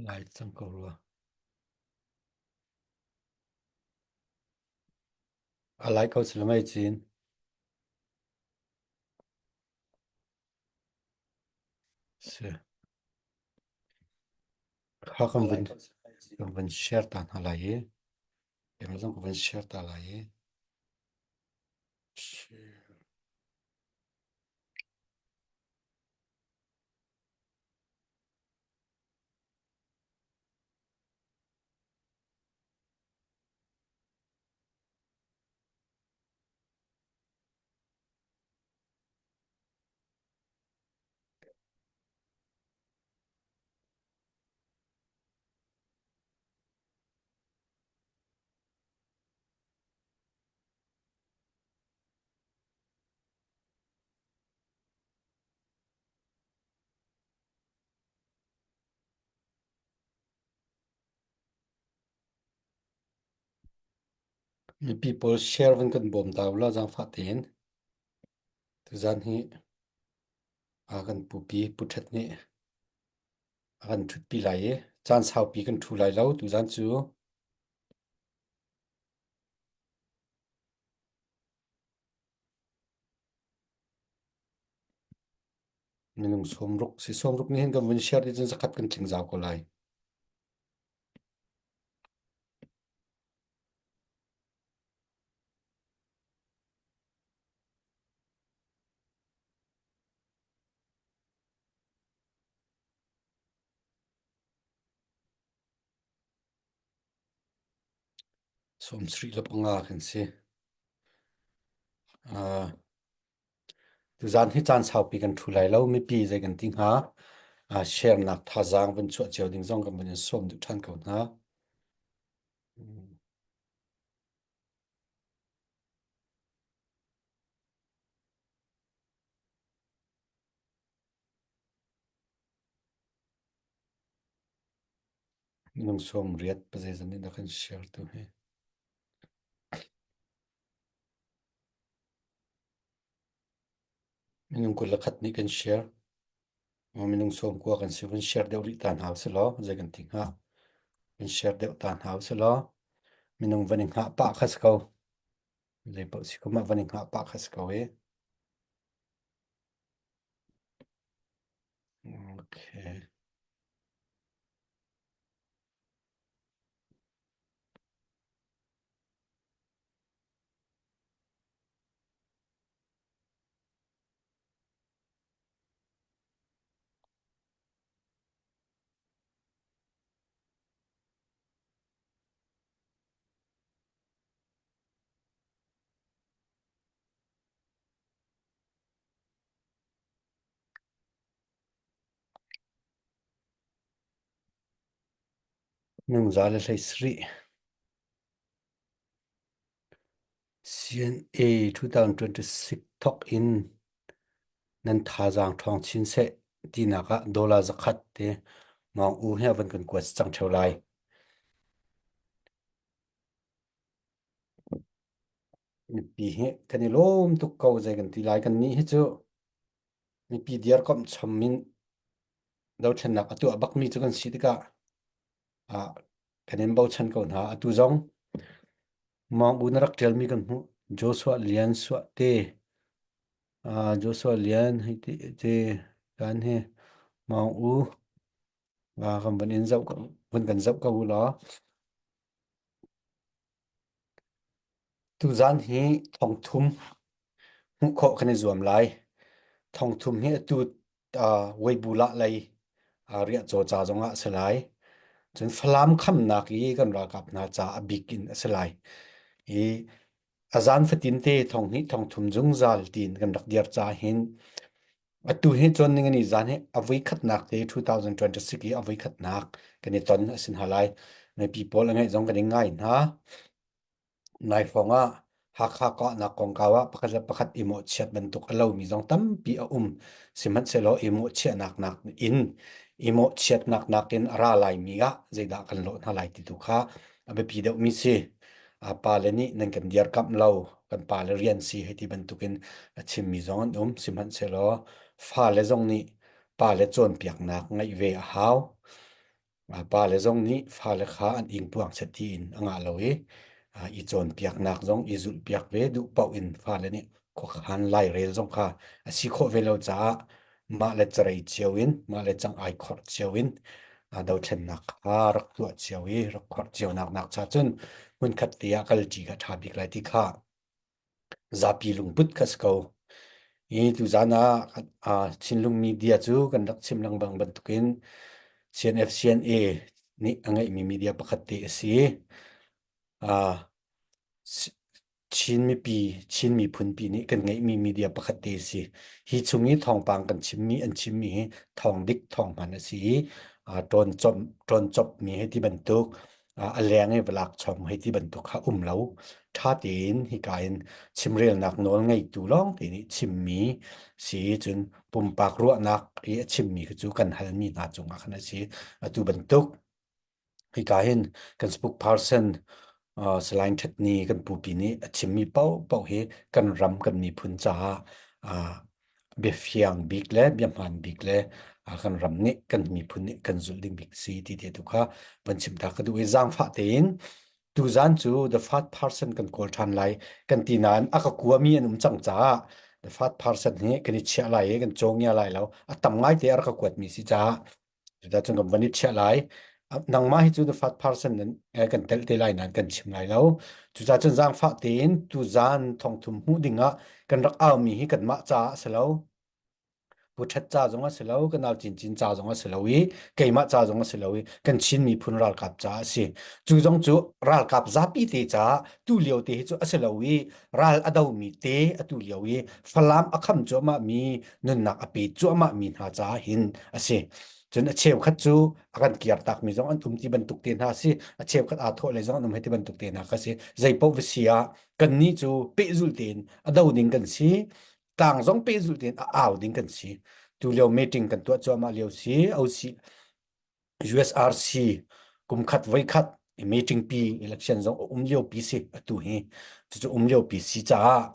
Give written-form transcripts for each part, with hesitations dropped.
Lai cang ko rua. A lai ko si lamei cin. Si. Kha kan vun kan vun share ta hna lai i. Keimah zong ka vun share ta lai i. Share. Mipi pawl share van kan bawm ta ulaw zaangfah tein. Tuzaan hi a kan pupi Pu Ṭhet nih a kan ṭhutpi lai i caan saupi kan ṭhu lai lo tuzaan cu. Minung sawmruk si sawmruk nih hin kan vun share ti cun zakhat kan tling zau ko lai. 75 kan si. Uh, tuzaan hi caan saupi kan ṭhu lai lo. Mipi zei kan ti hnga. Uh, share nak thazaang vun chuah cio ding zong kan vun in sawm duh ṭhan ko hna. Mm. Minung 80 pazeizat nih dah kan share tu hi. Minung 21 nih kan share. Minung 90 kan si. Vun share deuh rih ta hna usih law zei kan ti hnga. Vun share deuh ta hna usih law minung van i hngah pah kha si ko. Zei paoh si ko mah van i hngah pah kha si ko i. Okay. Nungza le hlei sarih. CNA 2026 thawk in nan thazaang ṭhawng chin seh tinak ah dollar zakhat te Maung U he van kan kuat cang ṭheo lai. Mipi hi kan i lawm tuk ko zei kan ti lai kan nih hi cu mipi dirkamh chom in dothlennak a tuah bakmi cu kan si tikah ah kan in bochan ko hna. Atu zong Maung U na rak ṭialmi kan hmuh. Joshua Lian Suah te uh, Joshua Lian hei ti te kan hi Maung U uh, kan van in zoh van kan zoh ko u law Tuzaan hi thongthum hmuh khawh kan i zuam lai. Thongthum hi atu uh, Weibulah lei uh, riahcaw ca zongah a si lai. Cun Falam khamnak i kan ralkap hna ca a bik in a si lai. I a zan fatin te thong hnih thongthum zungzal tiin kan rak dir ca hin Atu hi cawn ning ani zan hi a voikhatnak te 2026 i a voikhatnak kan i ton a si hna lai. Mipi pawl a ngeih zong kan i ngai hna. Nai hrawng ah Hakha kahnak kongkau ah pakhat le pakhat i mawhchiat bantuk a lomi zong tampi a um. Sihmanhsehlaw i mawhchiahnak nak in i mawhchiatnak nakin a ra laimi ah zeidah kan lawh hna lai ti tu kha a biapi deuhmi si. A pale nih nan kan dirkamh lo, kan pale rian si hei ti bantukin a chimmi zong an um. Sihmanhsehlaw fale zong nih pale cawnpiaknak ngeih ve a hau. Pale zong nih fale kha an ingpuang seh tiin a ngah lo i i cawnpiaknak zong i zulhpiak ve duh paoh in fale nih khuakhan lairel zong kha a si khawh ve lo caah mah le carei cio in mah le cang-ai khorh cio in dothlennak kha rak tuah cio i rak khorh cionak nak cha cun hmunkhat te ah kalṭi kha ṭha bik lai ti kha zapi lungput kha si ko. Hi tuzan ah Chinlung media cu kan rak chim lengmang bantukin CNF CNA nih a ngeihmi media pakhat te a si. Chin mipi, Chin miphunpi nih kan ngeihmi media pakhat te a si. Hi chung i thawngpang kan chimmi an chimmi hi thawng dik thawng hman a si i ṭawn cop ṭawn copmi hei ti bantuk a leng i va lak chom hei ti bantuk kha um lo. Ṭha tein hika in chimrelnak nawl ngeitu lawng te nih chimmi si cun pumpak ruahnak i a chimmi khi cu kan halmi hna cungah khan a si. Atu bantuk hika hin kan spokesperson uh, Salai Ṭhatni kan pupi nih a chimmi paohpaoh hi kan ram kan miphun caah uh, biafiang bik le biahmaan bik le kan ram nih kan miphun nih kan zulh ding bik si ti te tu kha van chim ta ka duh i zaangfah tein tuzan cu the fat person kan kawl ṭhan lai kan ti nain a ka kuami an um cang caah the fat person hi kan i chiah lai i kan cawngia lai lo a tam ngai te a rak ka kuatmi si caah Cuticun kan van i chiah lai. Nangmah hi cu the fat person nan kan telh te lai nain kan chim lai lo. Cucaah cun zaangfah tein tuzan thongthum hmuh ding ah kan rak aumi hi kanmah caah a si lo. Pu Ṭhet ca zong a si lo, ka nau Cincin ca zong a si lo i keimah ca zong a si lo i kan Chin miphun ralkap caah a si. Cu zong cu ralkap zapi te caah tu lio te hi cu a si lo i ral a domi te atu lio i Falam a kham cuahmah mi nunnak a pe cuahmah mi hna caah hin a si. Cun a cheukhat cu a kan kirtak mi zong an um ti bantuk te hna si, a cheukhat aa thawh lei zong an um hei ti bantuk te hna kha si. Zeipaoh va si ah kannih cu pehzulh tein a do ding kan si, tlang zong pehzulh tein a au ding kan si. Tu lio meeting kan tuah cuahmah lio si, OC USRC kumkhat voikhat meeting pi election zong a um lio pi si atu hi cucu um lio pi si caah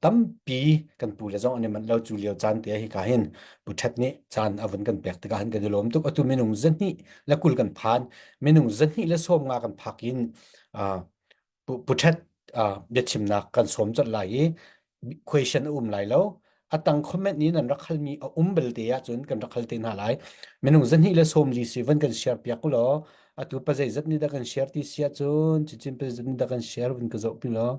tampi kan pu le zong an i manh lo cu lio caan te hi ka hin pu ṭhet nih caan a vun kan pek tikah hin kan i lawm tuk atu minung zahnih le 20 kan phan minung 250 kan phak in Pu Ṭhet biachimnak kan sawm colh lai i question a um lai lo. A tang comment nih nan rak halmi a um belte ahcun kan rak hal te hna lai. Minung 240 si van kan share piak u law atu pa zeizat nih dah kan share ti si ahcun cicin pa zeizat nih dah kan share vun ka zoh pi law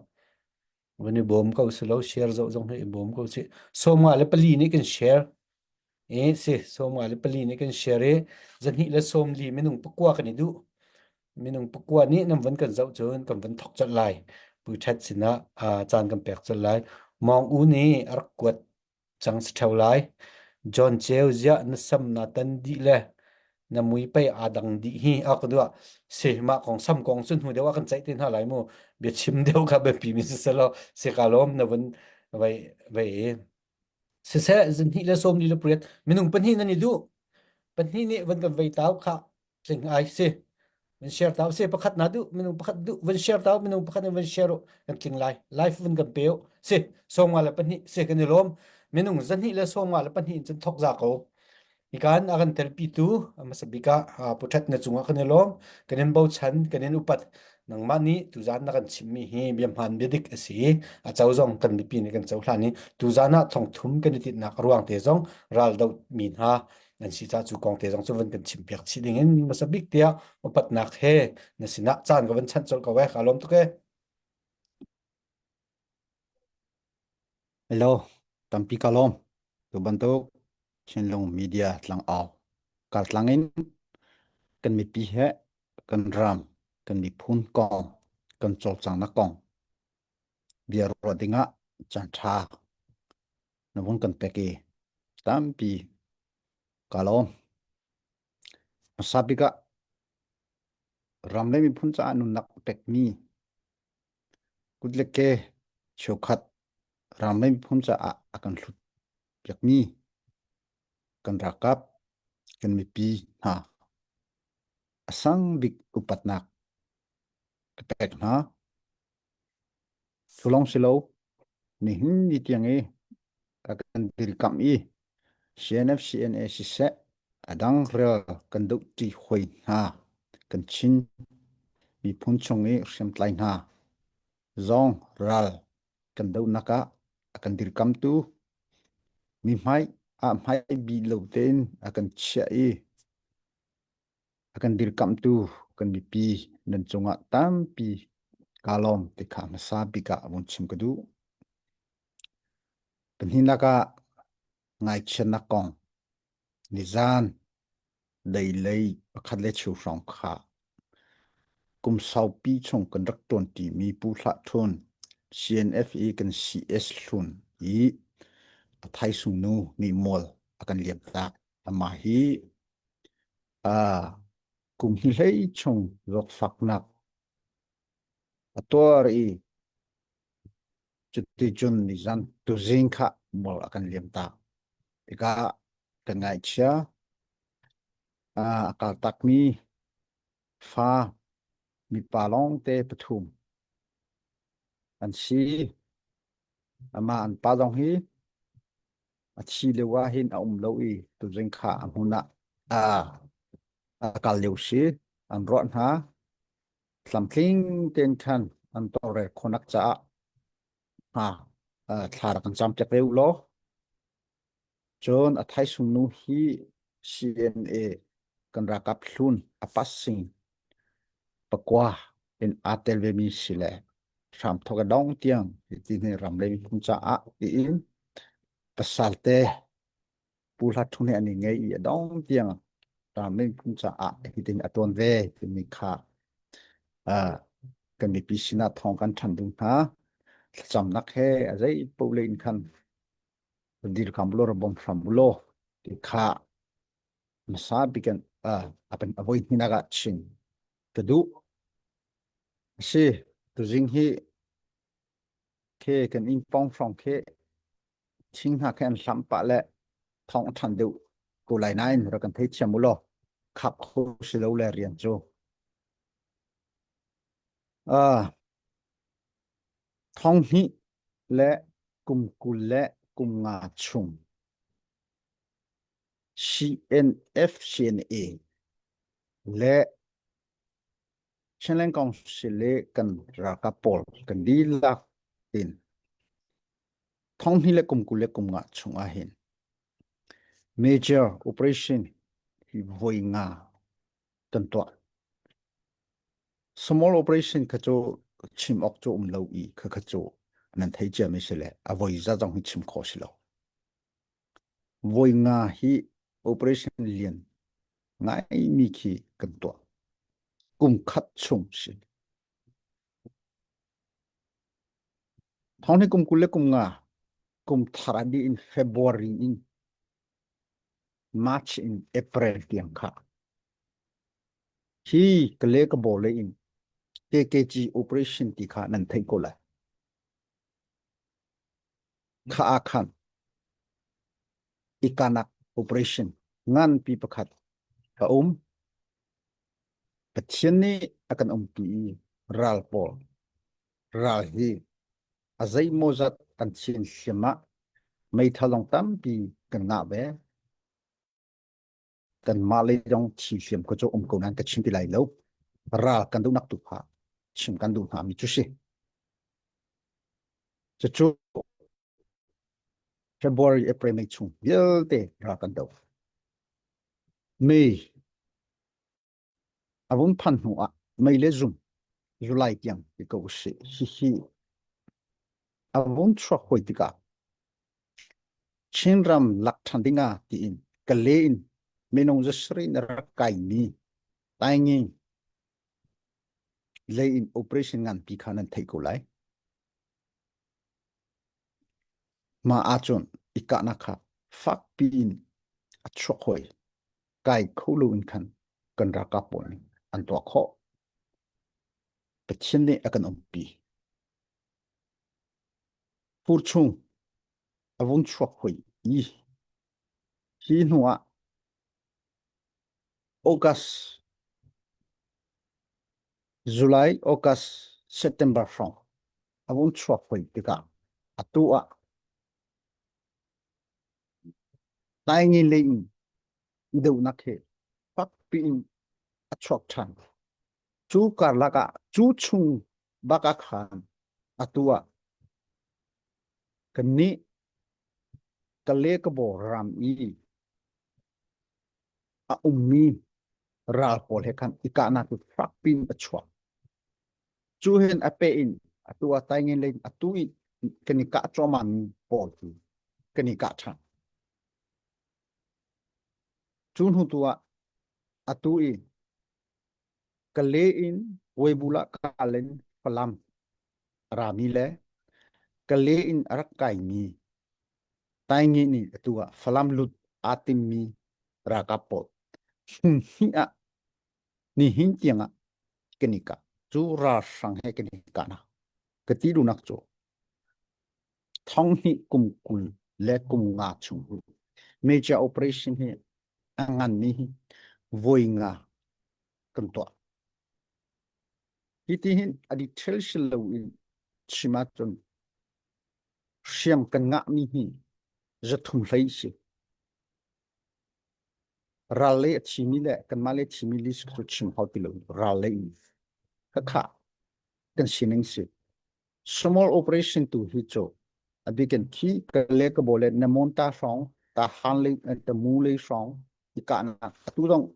vun i bawm ko si lo share zoh zong hi i bawm ko si. 54 nih kan share. I si 54 nih kan share i 240 minung pakua kan i duh. Minung pakua nih nan van kan zoh cun kan van thok colh lai. Pu Ṭhet sinah uh, caan kan pek colh lai. Mawng U nih a rak kuat cang si ṭheo lai. John Ceu ziah na sam na tan dih le na mui pei aa dang dih hi a ka duah. Si mah kong sam kong cu hnu deuh ah kan ceih te hna lai mu. Biachim deuh kha biapi mi si selaw si ka lawm na vun vai vai Siseh 248 minung pahnih nan i duh. Pahnih nih van kan vei tau kha tling ai si. Van share tau si pakhat na duh minung pakhat duh van share tau minung pakhat nih van share u kan tling lai. Life van kan pe u. Si 52 si kan i lawm. Minung 252 in cun thok za ko. Hikan a kan telpitu hmasa bik ah Pu Ṭhat na cungah kan i lawm, kan in bochan, kan in upat. Nangmah nih tuzaan na kan chimmi hi bia hmaan bia dik a si i a co zong kan mipi nih kan cohlan i tuzaan ah thongthum kan i tinhnak a ruang te zong ral dohmi hna an si caah cu kong te zong cu van kan chimpiak chih ding in hmasa bik tiah upatnak he na sinah caan ka van chanh colh ko eh. Kaa lawm tuk eh. Hello, tampi ka lawm. Tu bantuk Chinlung media tlangau kartlang in kan mipi he kan ram, kan miphun kong, kan cawlcanghnak kong bia ruah dingah caan ṭha na vun kan pek i tampi ka lawm. Hmasa bik ah ram le miphun caah nunnak pekmi Kut le ke cheukhat ram le miphun caah a kan hlut piakmi kan ralkap, kan mipi hna a sang bik upatnak ka pek hna. Cu lawng si lo, nihin ni tiang i a kan dirkamh i CNF CNA siseh, A dang rel kan dohṭi hoi hna. Kan Chin miphun chung i hriamtlai hna zong ral kan dohnak ah a kan dirkamtu mi hmai ah hmai bi lo tein a kan chiah i a kan dirkamhtu kan mipi nan cungah tampi kaa lawm ti kha hmasa bik ah vun chim ka duh. Pahnihnak ah ngaichiatnak kong nizan deilei pakhat le cheu hrawng kha kum saupi chung kan rak ṭuanṭimi Pu Hlah Htun CNF i kan CS hlun i a thaisung nu nih mual a kan liamtak. Amah hi kum hlei chung zawtfaknak a tuar i cuticun nizan tuzing kha mual a kan liamtak. Tikah kan ngaihchia a kaltakmi fa mipa lawngte pathum an si. Amah an pa zong hi a thi lio ah hin a um lo i tuzing kha a hmun ah a kal lio si an ruah hna tlamtling tein khan an tawlrel khawhnak caah hna thla rak kan cam piak ve u law cun a thaisung nu hi CNA kan ralkap hlun a passing pakua in aa tel ve mi si le hram thok a dong tiang ti ni ram le miphun caah tiin pasal te Pu Hlat Thung nih an i ngei i a dong tiang ram le miphun caah hitin a tuan ve timi kha kan mipi sinah thawng kan than ding hna. Thlacamnak he a zei paoh le in khan dirkam ulaw ra bawm hram ulaw ti kha hmasa bik in a voi hninak ah chim ka duh. A si, tuzing hi khe kan inn pawng hrawng khi thing hna khi an hlamh pah le thawng a ṭhan deuh ko lai nain rak kan theithiam u law khap kho si lo le rian cu. Uh, thong hnih le kum 20 le kum nga chung CNF CNA le Chinland Council le kan ralkap pawl kan dihlak in thong hnih le kum 20 le kum nga chung ah hin major operation hi voi nga kan tuah. Small operation kha cu chim awk cu um lo i kha kha cu nan thei cia mi si le a voi za zong hi chim khawh si lo. Voi nga hi operation lian ngaimi khi kan tuah. Kum khat chung si. Thong ni kum 20 le kum nga kum thar a dih in February in March in April tiang kha hi kale ka bo le in KKG operation ti kha nan theih ko lai. Kha ah khan ikanak operation nganpi pakhat a um. Pathian nih a kan umpi i ral pawl ral hi a zeimawzat an chin hliam ah meithal lawng tampi kan ngah ve. Kanmah lei zong thi hliam ko cu um ko nain ka chim ti lai lo. Ral kan duhnak tu kha chim kan duh hna mi cu si. Cucu February, April, May chung vialte ral kan do. May a vung phan hnu ah May le June, July tiang ti ko usih. Hihi a vung chuak hoi tikah Chinram lak ṭhan ding ah tiin Kale in minung zasarih in rak kaimi Tainging lei in operation nganpi kha nan theih ko lai. Mah ahcun i kahnak kha fakpi in a chuak hoi. Kai kho lo in khan kan ralkap pawl nih an tuah khawh. Pathian nih a kan umpi. Fur chung a vung chuak hoi i hi hnu ah August, July, August, September hrawng a vung chuak hoi tikah atu ah Taingin lei in. I dohnak hi fakpi in a chuak ṭhan. Cu karlak ah cu chung bak ah khan atu ah kannih Kale-Kabaw ram i a ummi ral pawl he khan i kahnak cu fakpi in a chuak. Cu hin a peh in atu ah Taingen lei atu i kan i kah cuahmahmi pawl cu kan i kah ṭhan. Cu hnu tu ah atu i Kale in Webulah Kalen Falam a rami le Kale in a rak kaimi Taingi nih atu ah Falam lut aa timmi ralkap pawl hmun hnih ah nihin tiang ah kan i kah. Cu ralhrang he kan i kahnak. Ka ti duhnak cu thonghnih kum 20 le kum nga chung major operation hi a nganmi hi voi nga kan tuah. Hi ti hin a detail si lo in chim ahcun hriam kan ngahmi hi zathum hlei si. Ral lei a thimi le kanmah lei thimi list cu chim hau ti lo ral lei in khakha kan sining si. Small operation tu hi cu a bikin khi ka le ka bole na mon ta hrawng ta han lei ta mu lei hrawng i kahnak atu zong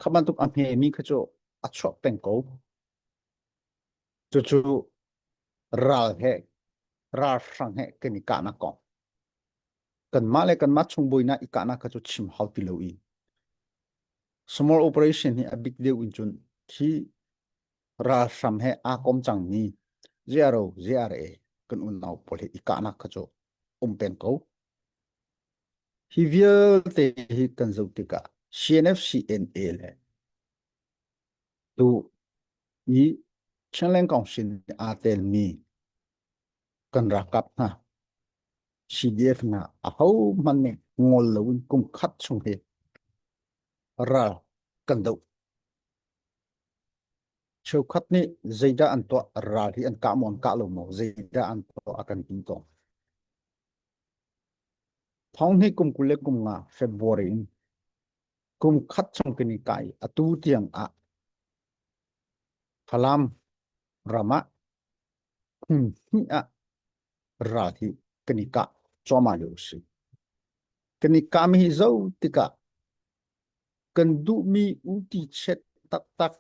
kha bantuk a hme mi kha cu a chuak peng ko. Cucu ral he ralhrang he kan i kahnak kong. Kanmah le kanmah chung buainak i kahnak kha cu chim hau ti lo i small operation hi a big deuh in cun khi ralhram he aa kom cangmi ZRO, ZRA kan unau pawl he i kahnak kha cu um peng ko. Hi vialte hi kan zoh tikah CNF CNA le tu i Chinland Council aa telmi kan ralkap hna CDF hna ahohmanh nih ngol loin kum khat chung hi ral kan doh. Cheukhat nih zeidah an tuah ral hi an kah maw an kah lo maw zeidah an tuah a kan ti tawn. Thong hi kum 20 le kum nga February in kum khat chung kan i kai atu tiang ah Falam ram ah hmun hnih ah ral hi kan i kah cuahmah lio a si. Kan i kahmi hi zoh tikah kan duhmi uti chet taktak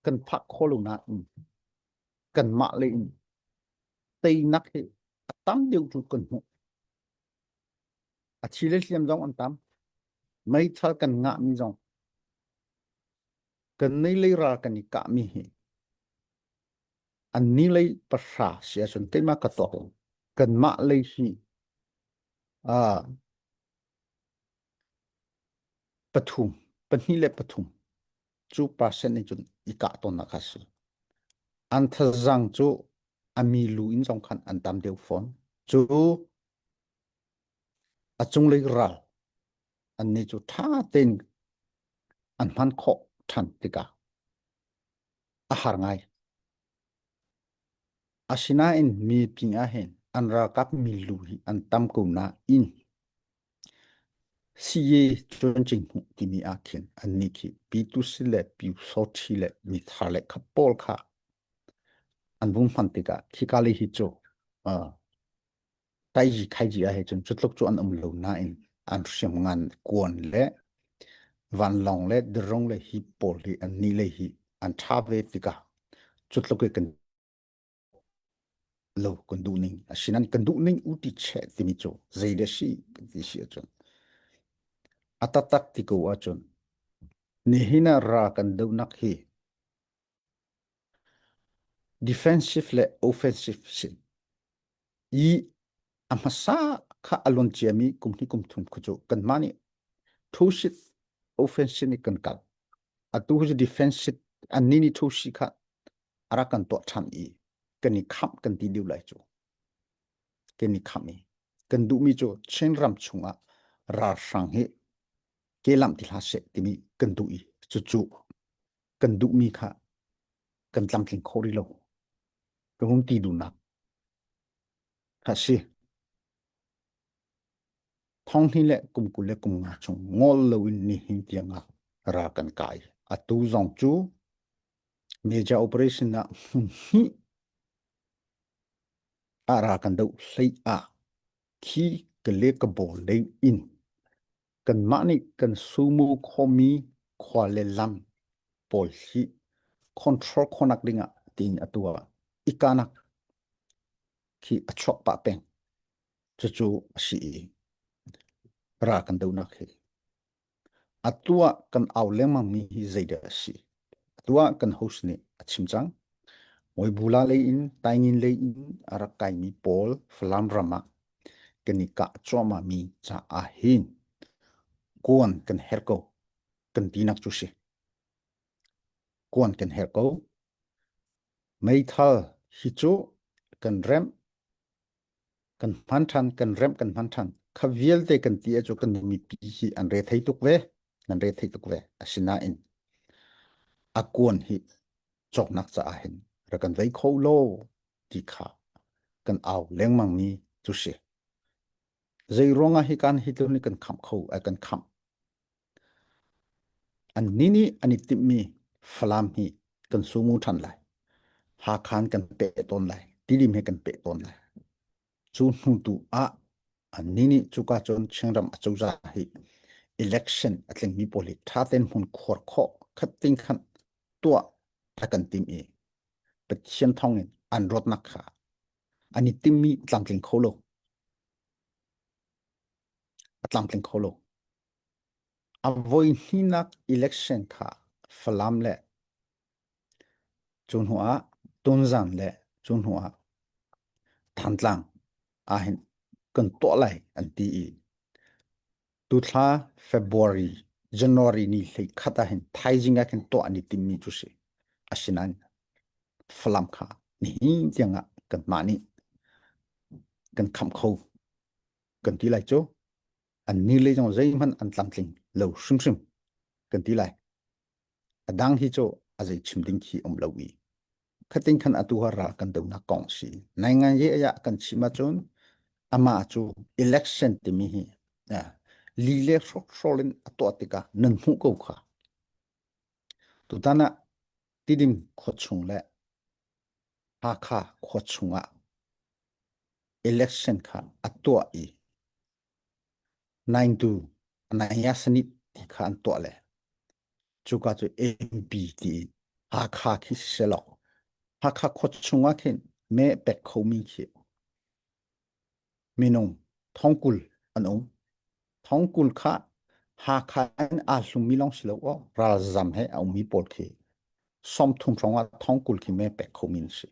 kan phak kho lo nain kanmah lei in teinak hi a tam deuh cu kan hmuh. A thi le hliam zong an tam. Meithal kan ngahmi zong kan nei lei ral kan i kahmi hi an ni lei pahra si ahcun keimah ka tuak kanmah lei hi ah pathum pahnih le pathum cu percent nih cun i kah tawnnak kha a si. An thazaang cu a mi lu in zong khan an tam deuh fawn. Cu a cunglei ral annih cu ṭha tein an hman khawh ṭhan tikah a har ngai. Asinain mi ping ah hin an ralkap milu hi an tam ko nain CA Cuancing hmuh timi ah khin annih khi Pyitusi le Pyusawṭhi le mithar le kha pawl kha an vung hman tikah khika lei hi cu uh, taiji khaiji ah he cun cutluk cu an um lo nain an hriamngan kuan le vanlawng le drone le hi pawl hi an ni lei hi an ṭha ve tikah cutluk i kan lo kan duh ning asinain kan duh ning u ti che timi cu zei le si kan ti si ahcun a taktak ti ko ahcun nihin ah ra kan dohnak hi defensive le offensive sin i a hmasa kha a lon ciami kum hnih kum thum khu cu kanmah nih thusit offensive nih kan kal atu cu defensive anni nih thusi kha a rak kan tuah ṭhan i kan i khamh kan ti deuh lai cu kan i khamh i kan duhmi cu Chin ram chungah ralhrang hi kelamh ti hlah seh timi kan duh i cucu kan duhmi kha kan tlamtling kho rih lo ka hung ti duhnak kha si. Thonghnih le kum 25 chung ngol loin nihin tiangah ral kan kai. Atu zong cu major operation ah hmun hnih ah ral kan doh hlei ah khi kale ka bawl lei in kanmah nih kan sumu khomi khua le lam pawl hi control khonak dingah tiin atu ah ikanak khi a chuak pah peng. Cucu a si i ral kan dohnak hi. Atu ah kan au lengmangmi hi zeidah a si? Atu ah kan host nih a chim cang. Ngawibula lei in Taingin lei in a rak kaimi pawl Falam ram ah kan i kah cuahmahmi caah hin kuan kan herh ko kan tinak cu si. Kuan kan herh ko. Meithal hi cu kan remh kan hman ṭhan kan remh kan hman ṭhan kha vialte kan ti cu kan mipi hi an re thei tuk ve nan re thei tuk ve asinain a kuan hi cawknak caah hin rak kan vei kho lo ti kha kan au lengmang mi cu si zei ruangah hi kan hi tlun kan khamh kho ai kan khamh An nih nih an i timhmi Falam hi kan sumu ṭhan lai. Hakha kan peh tawn lai. Tilim he kan peh tawn lai. Cu hnu tu ah annih nih cuka cun Chinram acozah hi election a tlingmi pawl hi ṭha tein hmun khuar khawh khat ting khan tuah a kan tim i Pathian thawngin an rawtnak kha an i timmi tlamtling kho lo. A tlamtling kho lo. A voihnihnak election kha Falam le cu hnu ah Tunzan le cu hnu ah Thantlang ahhin kan tuah lai an ti i tuthla February January ni 11 ahhin thaizing ah khin tuah an i timmi cu si. Asinain Falam kha nihin tiang ah kanmah nih kan khamh kho kan ti lai cu. An ni lei zong zeihmanh an tlamtling lo hrimhrim kan ti lai. A dang hi cu a zei chim ding khi um lo i khatin khan atu ha ral kan donak kong si. Nai ngan ye aya kan chim ahcun amah cu election timi hi li le hrokhrawl in a tuah tikah nan hmuh ko kha. Tutan ah Tidim khua chung le Hakha khua chungah election kha a tuah i Naingtu Nayasani ti kha an tuah le cuka cu MP ti in Hakha khi siselaw Hakha khua chungah khin me pek khomi khi minung thongkul an um. Thongkul kha Hakha in aa hlummi lawng si lo aw ralzam he a ummi pawl khi 30 hrawng ah thongkul khi me pek khomi an si.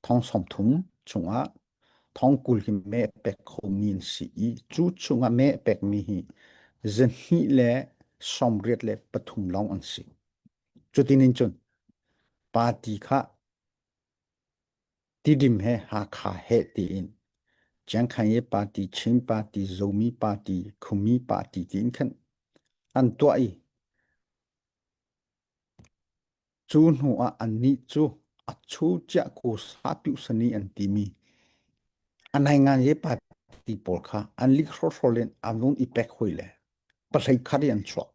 Thong 30 chungah thong 20 hi meh pek khomi an si i cu chungah meh pekmi hi 283 lawng an si. Cutin in cun party kha Tidim he Hakha he tiin Chiangkhanye party, Chin party, Zomi party, Khumi party tiin khan an tuah i Cu hnu ah annih cu a chuciah ko sapyusani an timi a nainganyi party pawl kha an lik hrawhrawl in an vung i pek hoi le pahlei khat i an chuak.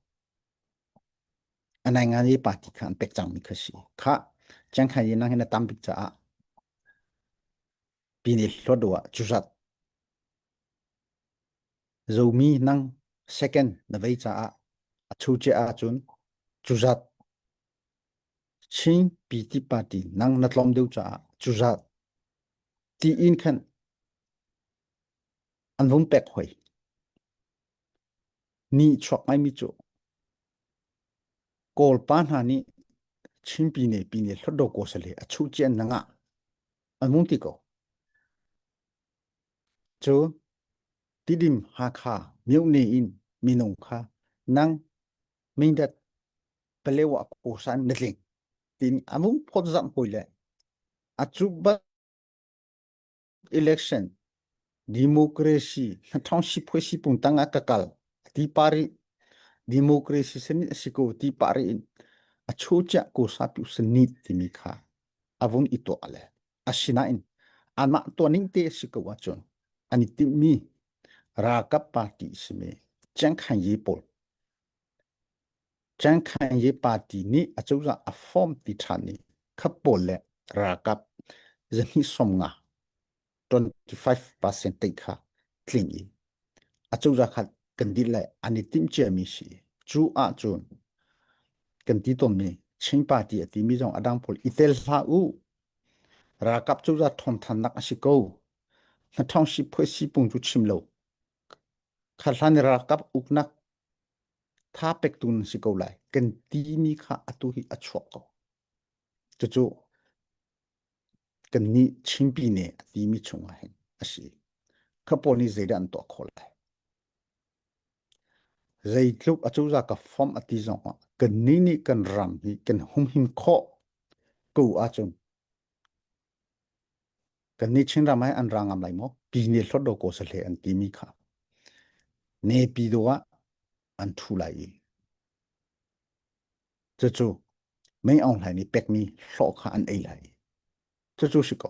A nainganyi party kha an pek cangmi kha si. Kha Chiangkhai nang hi na tam bik caah pine hlawt ah cuzat Zomi nang second na vei caah a chuciah ahcun cuzat Chin PT party nang na tlawm deuh caah cuzat tiin khan an vung pek hoi. Ni chuak ngaimi cu Kawl pa hna nih Chin pine pine hlawtdaw ko sale a chuh cian na ngah an vung ti ko. Cu Tidim Hakha myone in minung kha nang Mindat Palewa kosan na tling tin amung phot zam hoi le acu bat election democracy hnathong si phoi si pung tang a kakal ti pari democracy sani asiko ti pari in achu cha ko sa pi sani timi kha avun i to ale asinain anmah tuaning te si ko ahcun an i timhmi. Ralkap party simi Cengkhanyi pawl Cengkhanyi party nih acozah a form ti ṭhan i kha pawl le ralkap zahnih 50 25% te kha tling i acozah kha kan dih le an i timh ciami si. Cu ahcun kan ti tawnmi Chin party a timi zong a dang pawl i tel hlah u. Ralkap cozah ṭhawn a si ko. Hnathawng siphuai sipung cu chim lo. Kha hlan i ralkap uknak tha pektu nan si ko lai. Kan timi kha atu hi a chuak ko. Cucu kannih Chinpi nih a timi chungah hin a si. Kha pawl nih zeidah an tuah khawh lai? Zeitluk acozah ka fom a ti zongah kannih nih kan ram hi kan humhim khawh ko ahcun kannih Chinram ah an ra ngam lai maw? Pine hlot do ko sahle an timi kha Nepido ah an ṭhu lai i cucu Mei Aung Hlaing nih pekmi hlawh kha an ei lai. Cucu si ko.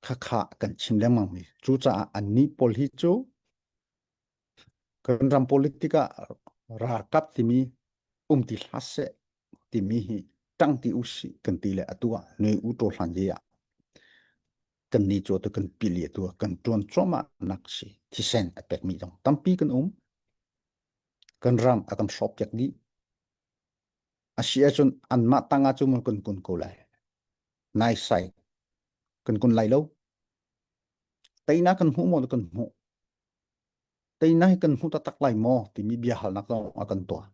Khakha kan chim lengmang mi. Cucaah annih pawl hi cu kan ram politik ah ralkap timi um ti hlah seh timi hi ṭang ti usih kan ti le atu ah nui u ṭaw hlan ye ah kan ni cu atu kan pili atu ah kan ṭuan cuahmah nak si thisen a pekmi zong tampi kan um kan ram a kan hrawk piak dih a si ahcun anmah tang ah cun kan kun ko lai nai sai kan kun lai lo teinak kan hmuh maw kan hmuh teinak hi kan hmu taktak lai maw timi bia halnak zong a kan tuah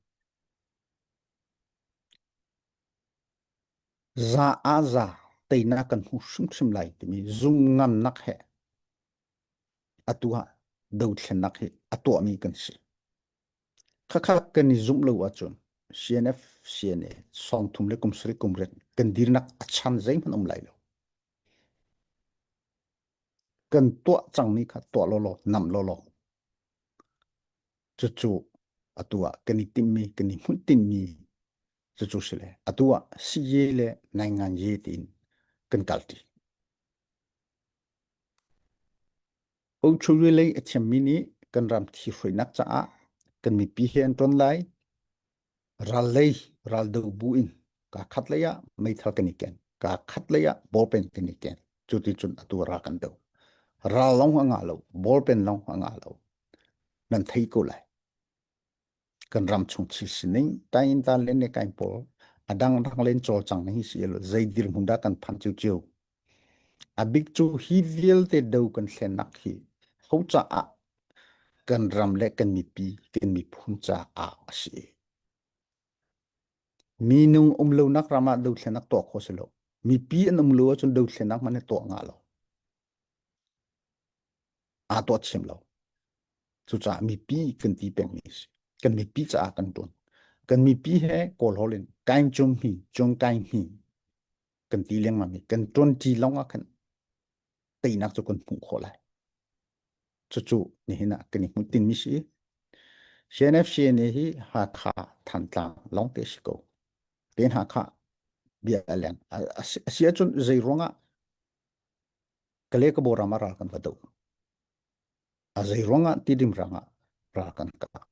za a za teinak kan hmu hrimhrim lai timi zum ngamnak he atu ah dothlennak hi a tuahmi kan si. Khakha kan i zumh lo ahcun CNF, CNA sawngthum le kum sarih kum riat kan dirnak a chan zeihmanh um lai lo. Kan tuah cangmi kha tuah lawlaw, nam lawlaw. Cucu atu ah kan i timhmi, kan i hmuhtinhmi cucu si le atu ah siye le naingan ye tiin kan kalṭi. Ochuri lei a thiammi nih kan ram thihruainak caah kan mipi he an ṭuan lai. Ral lei raldo bu in kaa khat lei ah meithal kan i ken, kaa khat lei ah ballpen kan i ken. Cu ti cun atu ral kan do. Ral lawng a ngah lo, ballpen lawng a ngah lo. Nan thei ko lai. Kan ram chung thil sining tain ta len le kain pawl a dang dang len cawlcang ning hi si lo zei dirhmun dah kan phan cio A bik cu hi vialte do kan thlennak hi ho caah kan ram le kan mipi kan miphun caah a si. Minung um lonak ram ah dothlennak tuah khawh si lo. Mipi an um lo ahcun dothlennak hmanh hi tuah ngah lo. Aa tuah thiam lo. Cucaah mipi kan ti pengmi a si. Kan mipi caah kan ṭuan. Kan mipi he Kawl holh in kain cung hmi, cung kai hmi kan ti lengmang i kan ṭuanṭi lawng ah khan teinak cu kan hmuh khawh lai. Cucu nihin ah kan i hmuhtinmi si. CNF CNA hi Hakha Thantlang lawngte si ko. Ten Hakha bia a leng. A si ahcun zei ruangah Kale ka ram ah ral kan va doh. A zei ruangah Tidim rang ah ral kan kah.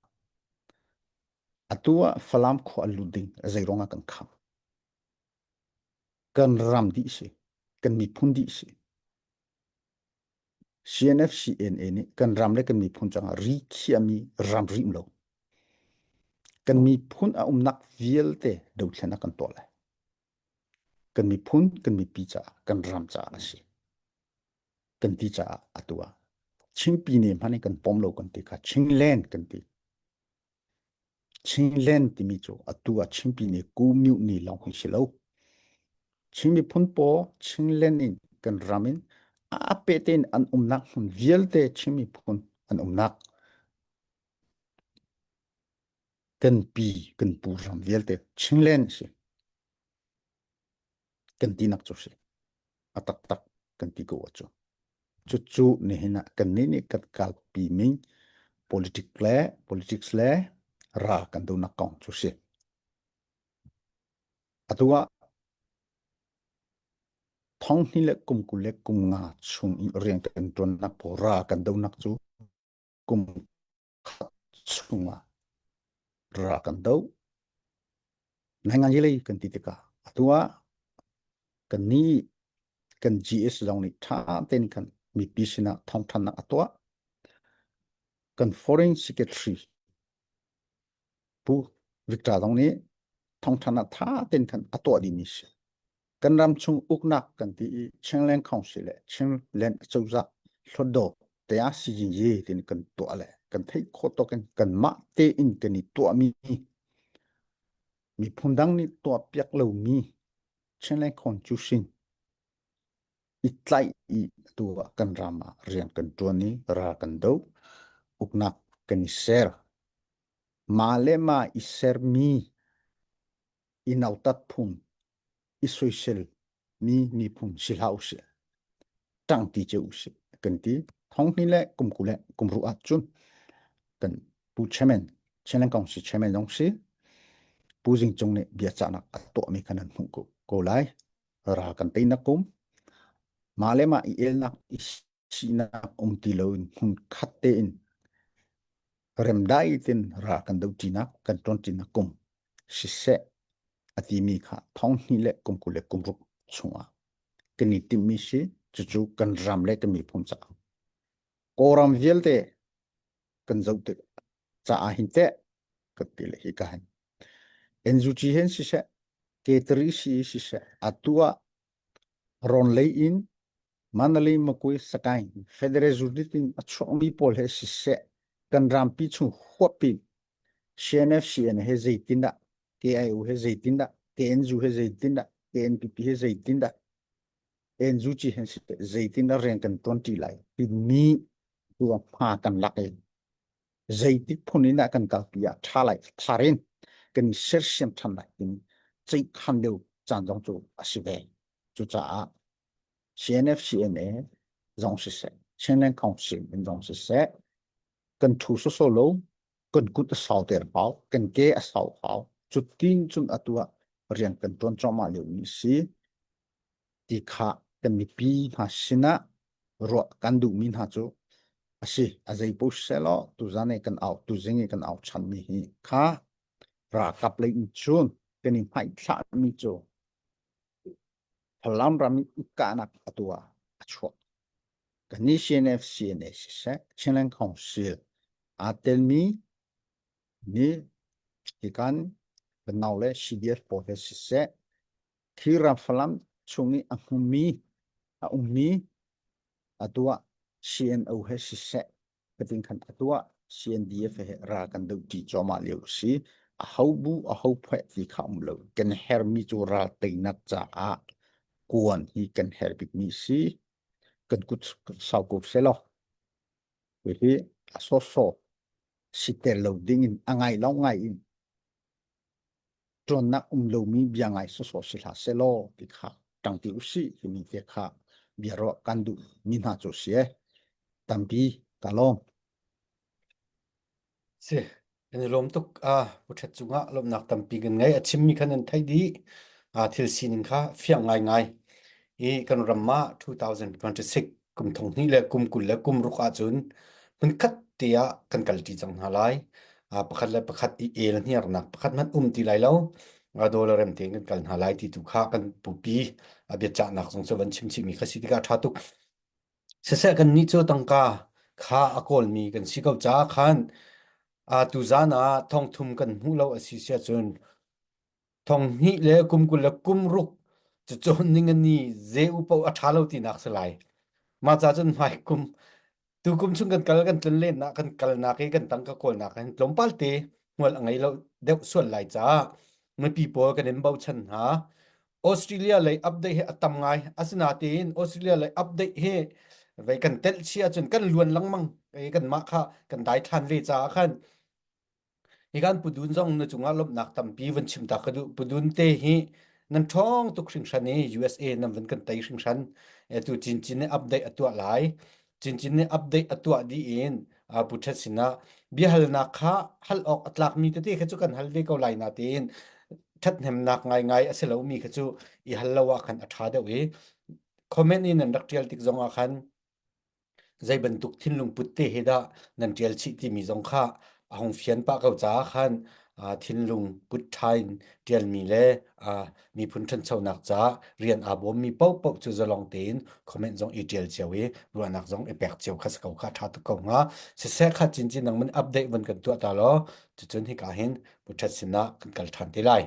Atu ah Falam khua a lut ding a zei ruangah kan kham. Kan ram dih si. Kan miphun dih si. CNF CNA nih kan ram le kan miphun cangah ri khiahmi ram ri um lo. Kan miphun a umnak vialte dothlennak kan tuah lai. Kan miphun, kan mipi caah, kan ram caah a si. Kan ti caah atu ah Chinpi ne hmanh in kan pom lo kan ti kha Chinland kan ti. Chinland timi cu atu ah Chinpi ne Kumyu ni lawng hi si lo. Chin miphun paw Chinland in kan ram in a pete in an umnak hmun vialte Chin miphun an umnak kan pi kan pu ram vialte Chinland si. Kan tinak cu si. A taktak kan ti ko cu. Cucu nihin ah kan nih nih kan kalpi ning politic le politics le ra kan donak kong cu si. Atu ah. Thonghnih le kum 20 le kum nga chung i rian kan ṭuannak pawl ra kan donak cu kum khat chungah ra kan do. Nainganyi lei kan ti tikah atu ah kan nih kan GS zong nih ṭha tein kan mipi sinah thawngthannak a tuah. Kan foreign secretary Pu Victor zong nih thawngthannak ṭha tein khan a tuah dihmi si. Kan ram chung uknak kan ti i Chinland Council le Chinland cozah hlawtdaw tiah CGG tin kan tuah le kan theih khawh tawk in kanmah tein kan i tuahmi miphun dang nih tuah piak lomi Chinland Constitution i tlaih i atu ah kan ram ah rian kan ṭuan i ral kan doh uknak kan i ser. Mah le mah i sermi i nautat phung i soisel mi miphun si hlah usih ṭangti cio usih kan ti. Thonghni le kum 20 le kum ruh ahcun kan pu chairman Chinland Council chairman zong si Pu Zing Cung nih biacahnak a tuahmi kha nan hmuh ko, ko lai. Ral kan teinak kum mah le mah i elnak i sinak um ti loin hmun khat tein remdai tin ral kan doṭinak kan ṭuanṭinak kum siseh a timi kha 2000 le kum 20 le kum ruk chungah kan i timhmi si cucu kan ram le kan miphun caah Kawlram vialte kan zoh tik caah hin teh kan ti le hi ka hin NUG hen siseh K3 si siseh atu ah rawn lei in Mandalay Makui Sagaing Federal Unit in a chuakmi pawl he siseh kan rampi chung huapin CNFCN he zeitindah KIO he zeitindah KNU he zeitindah KNPP he zeitindah NUG he siseh zeitindah rian kan ṭuanṭi lai timi tu hma kan lak i zeitik phun in dah kan kalpi ah ṭha lai thar in kan i sersiam ṭhan lai timi ceihkhan lio caan zong cu a si ve. Cucaah CNF CNA zong siseh, Chinland Council in zong siseh, kan ṭhu sawsawh lo, kan kut a sau ter hau, kan ke a sau hau. Cu tin cun atu ah rian kan ṭuan cuahmah lio mi si. Ti kha kan mipi hna sinah ruah kan duhmi hna cu a si. A zei paoh siseh law tuzan i kan au tuzing i kan au chanmi hi kha ralkap lei in cun kan i hmaithlahmi cu Falam ram i ukkahnak atu ah a chuak. Kannih CNF CNA siseh Chinland Council aa telmi nih hikan kan nau le CDF pawl he siseh khi ram Falam chung i a hmumi a ummi atu ah CNO he siseh Fatin khan a tuah CNDF he ral kan doh ṭi cuahmah lio a si. A ho bu a ho phueh ti kha um lo. Kan hermi cu ral teinak caah kuan hi kan her bikmi si. Kan kut sau ko selaw. Hihi a sawsawh si tel lo ding in a ngai lo ngai in ṭuannak um lomi bia ngai sawsawh si hlah selaw ti kha ṭangti usih timi te kha bia ruah kan duh mi hna cu si e. Tampi ka lawm. Si, kan i lawm tuk. Ah, Pu Ṭhet cungah lawmhnak tampi kan ngei. A chimmi kha nan theih dih. Ah, thil sining kha fiang ngaingai. I kan ram ah 2026 kum thong hnih le kum 20 le kum ruk ahcun hmunkhat te ah kan kalṭi cang hna lai. Pakhat le pakhat i el hniarnak pakhat hmanh um ti lai lo. Dollar rem tein kan kal hna lai ti tu kha kan pupi a biachahnak zong cu van chim chihmi kha si tikah ṭha tuk. Siseh kannih cu tangka kha a kawlmi kan si ko caah khan tuzaan ah thongthum kan hmuh lo a si si ahcun thong hnih le kum 20 le kum ruk cucawn ning an ni ze u paoh a ṭha lo tinak si lai. Mah ca cun hmai kum tu kum chung kan kal kan tlun lennak kan kalnak i kan tangka kawlnak hin tlawmpal te hmual a ngei lo deuh sual lai caah mipi pawl kan in bochan hna. Australia lei update hi a tam ngai. Asinain Australia lei update hi vei kan telh chih ahcun kan luan lengmang. Kan mah kha kan daithlan ve caah khan Hi kan Pudun zong na cungah lawmhnak tampi van chim ta ka duh. Pudun te hi nan ṭhawng tuk hringhran i USA nan van kan tei hringhran. Tu Cincin nih update a tuah lai. Cincin nih update a tuah dih in Pu Ṭhet sinah biahalnak kha hal awk a tlakmi tete kha cu kan hal ve ko lai natein ṭhathnemnak ngaingai a si lomi kha cu i hal lo ah khan a ṭha deuh i. Comment in nan rak ṭial tik zong ah khan zei bantuk thinlung put te he dah nan ṭial chih timi zong kha a hung fian pah ko caah khan thinlung put ṭha in ṭialmi le miphun ṭhanchonak caah rian aa bawmmi paohpaoh cu zalong tein comment zong i ṭial cio i ruahnak zong i pek cio kha si ko kha ṭha tuk ko hnga. Siseh kha cincin nang man update van kan tuah ta law cucun hika hin Pu Ṭhat sinah kan kal ṭhan te lai.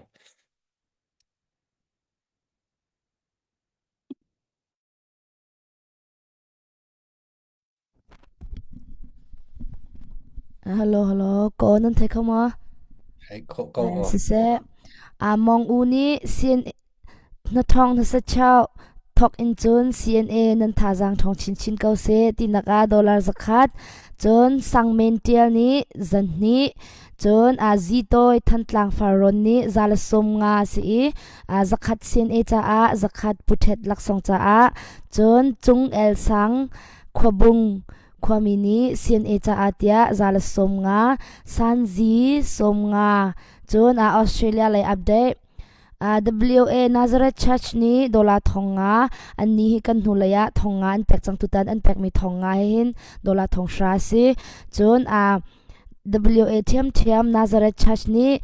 Hello, hello. Ko nan thei kho maw? Thei kho ko. Siseh, Mong U nih CNA na thawng na sachau thok in cun CNA nan thazaang ṭhawng chinchin ko seh tinak ah dollar zakhat cun Sangmen Ṭial nih zanhnih cun Zitawi Thantlang Farrawn nih za le 50 si i zakhat CNA caah zakhat Puṭhet laksawng caah cun Cung El Sang Khuabung khuami nih CNA caah tiah za le 50 Sanzi 50 cun Australia lei update WA Nazareth Church nih dollar 5,000 annih hi kan hnulei ah 5,000 an pek cang tutan an pekmi 5,000 he hin dollar 5,000 a si. Cun WA ṭhiamṭhiam Nazareth Church nih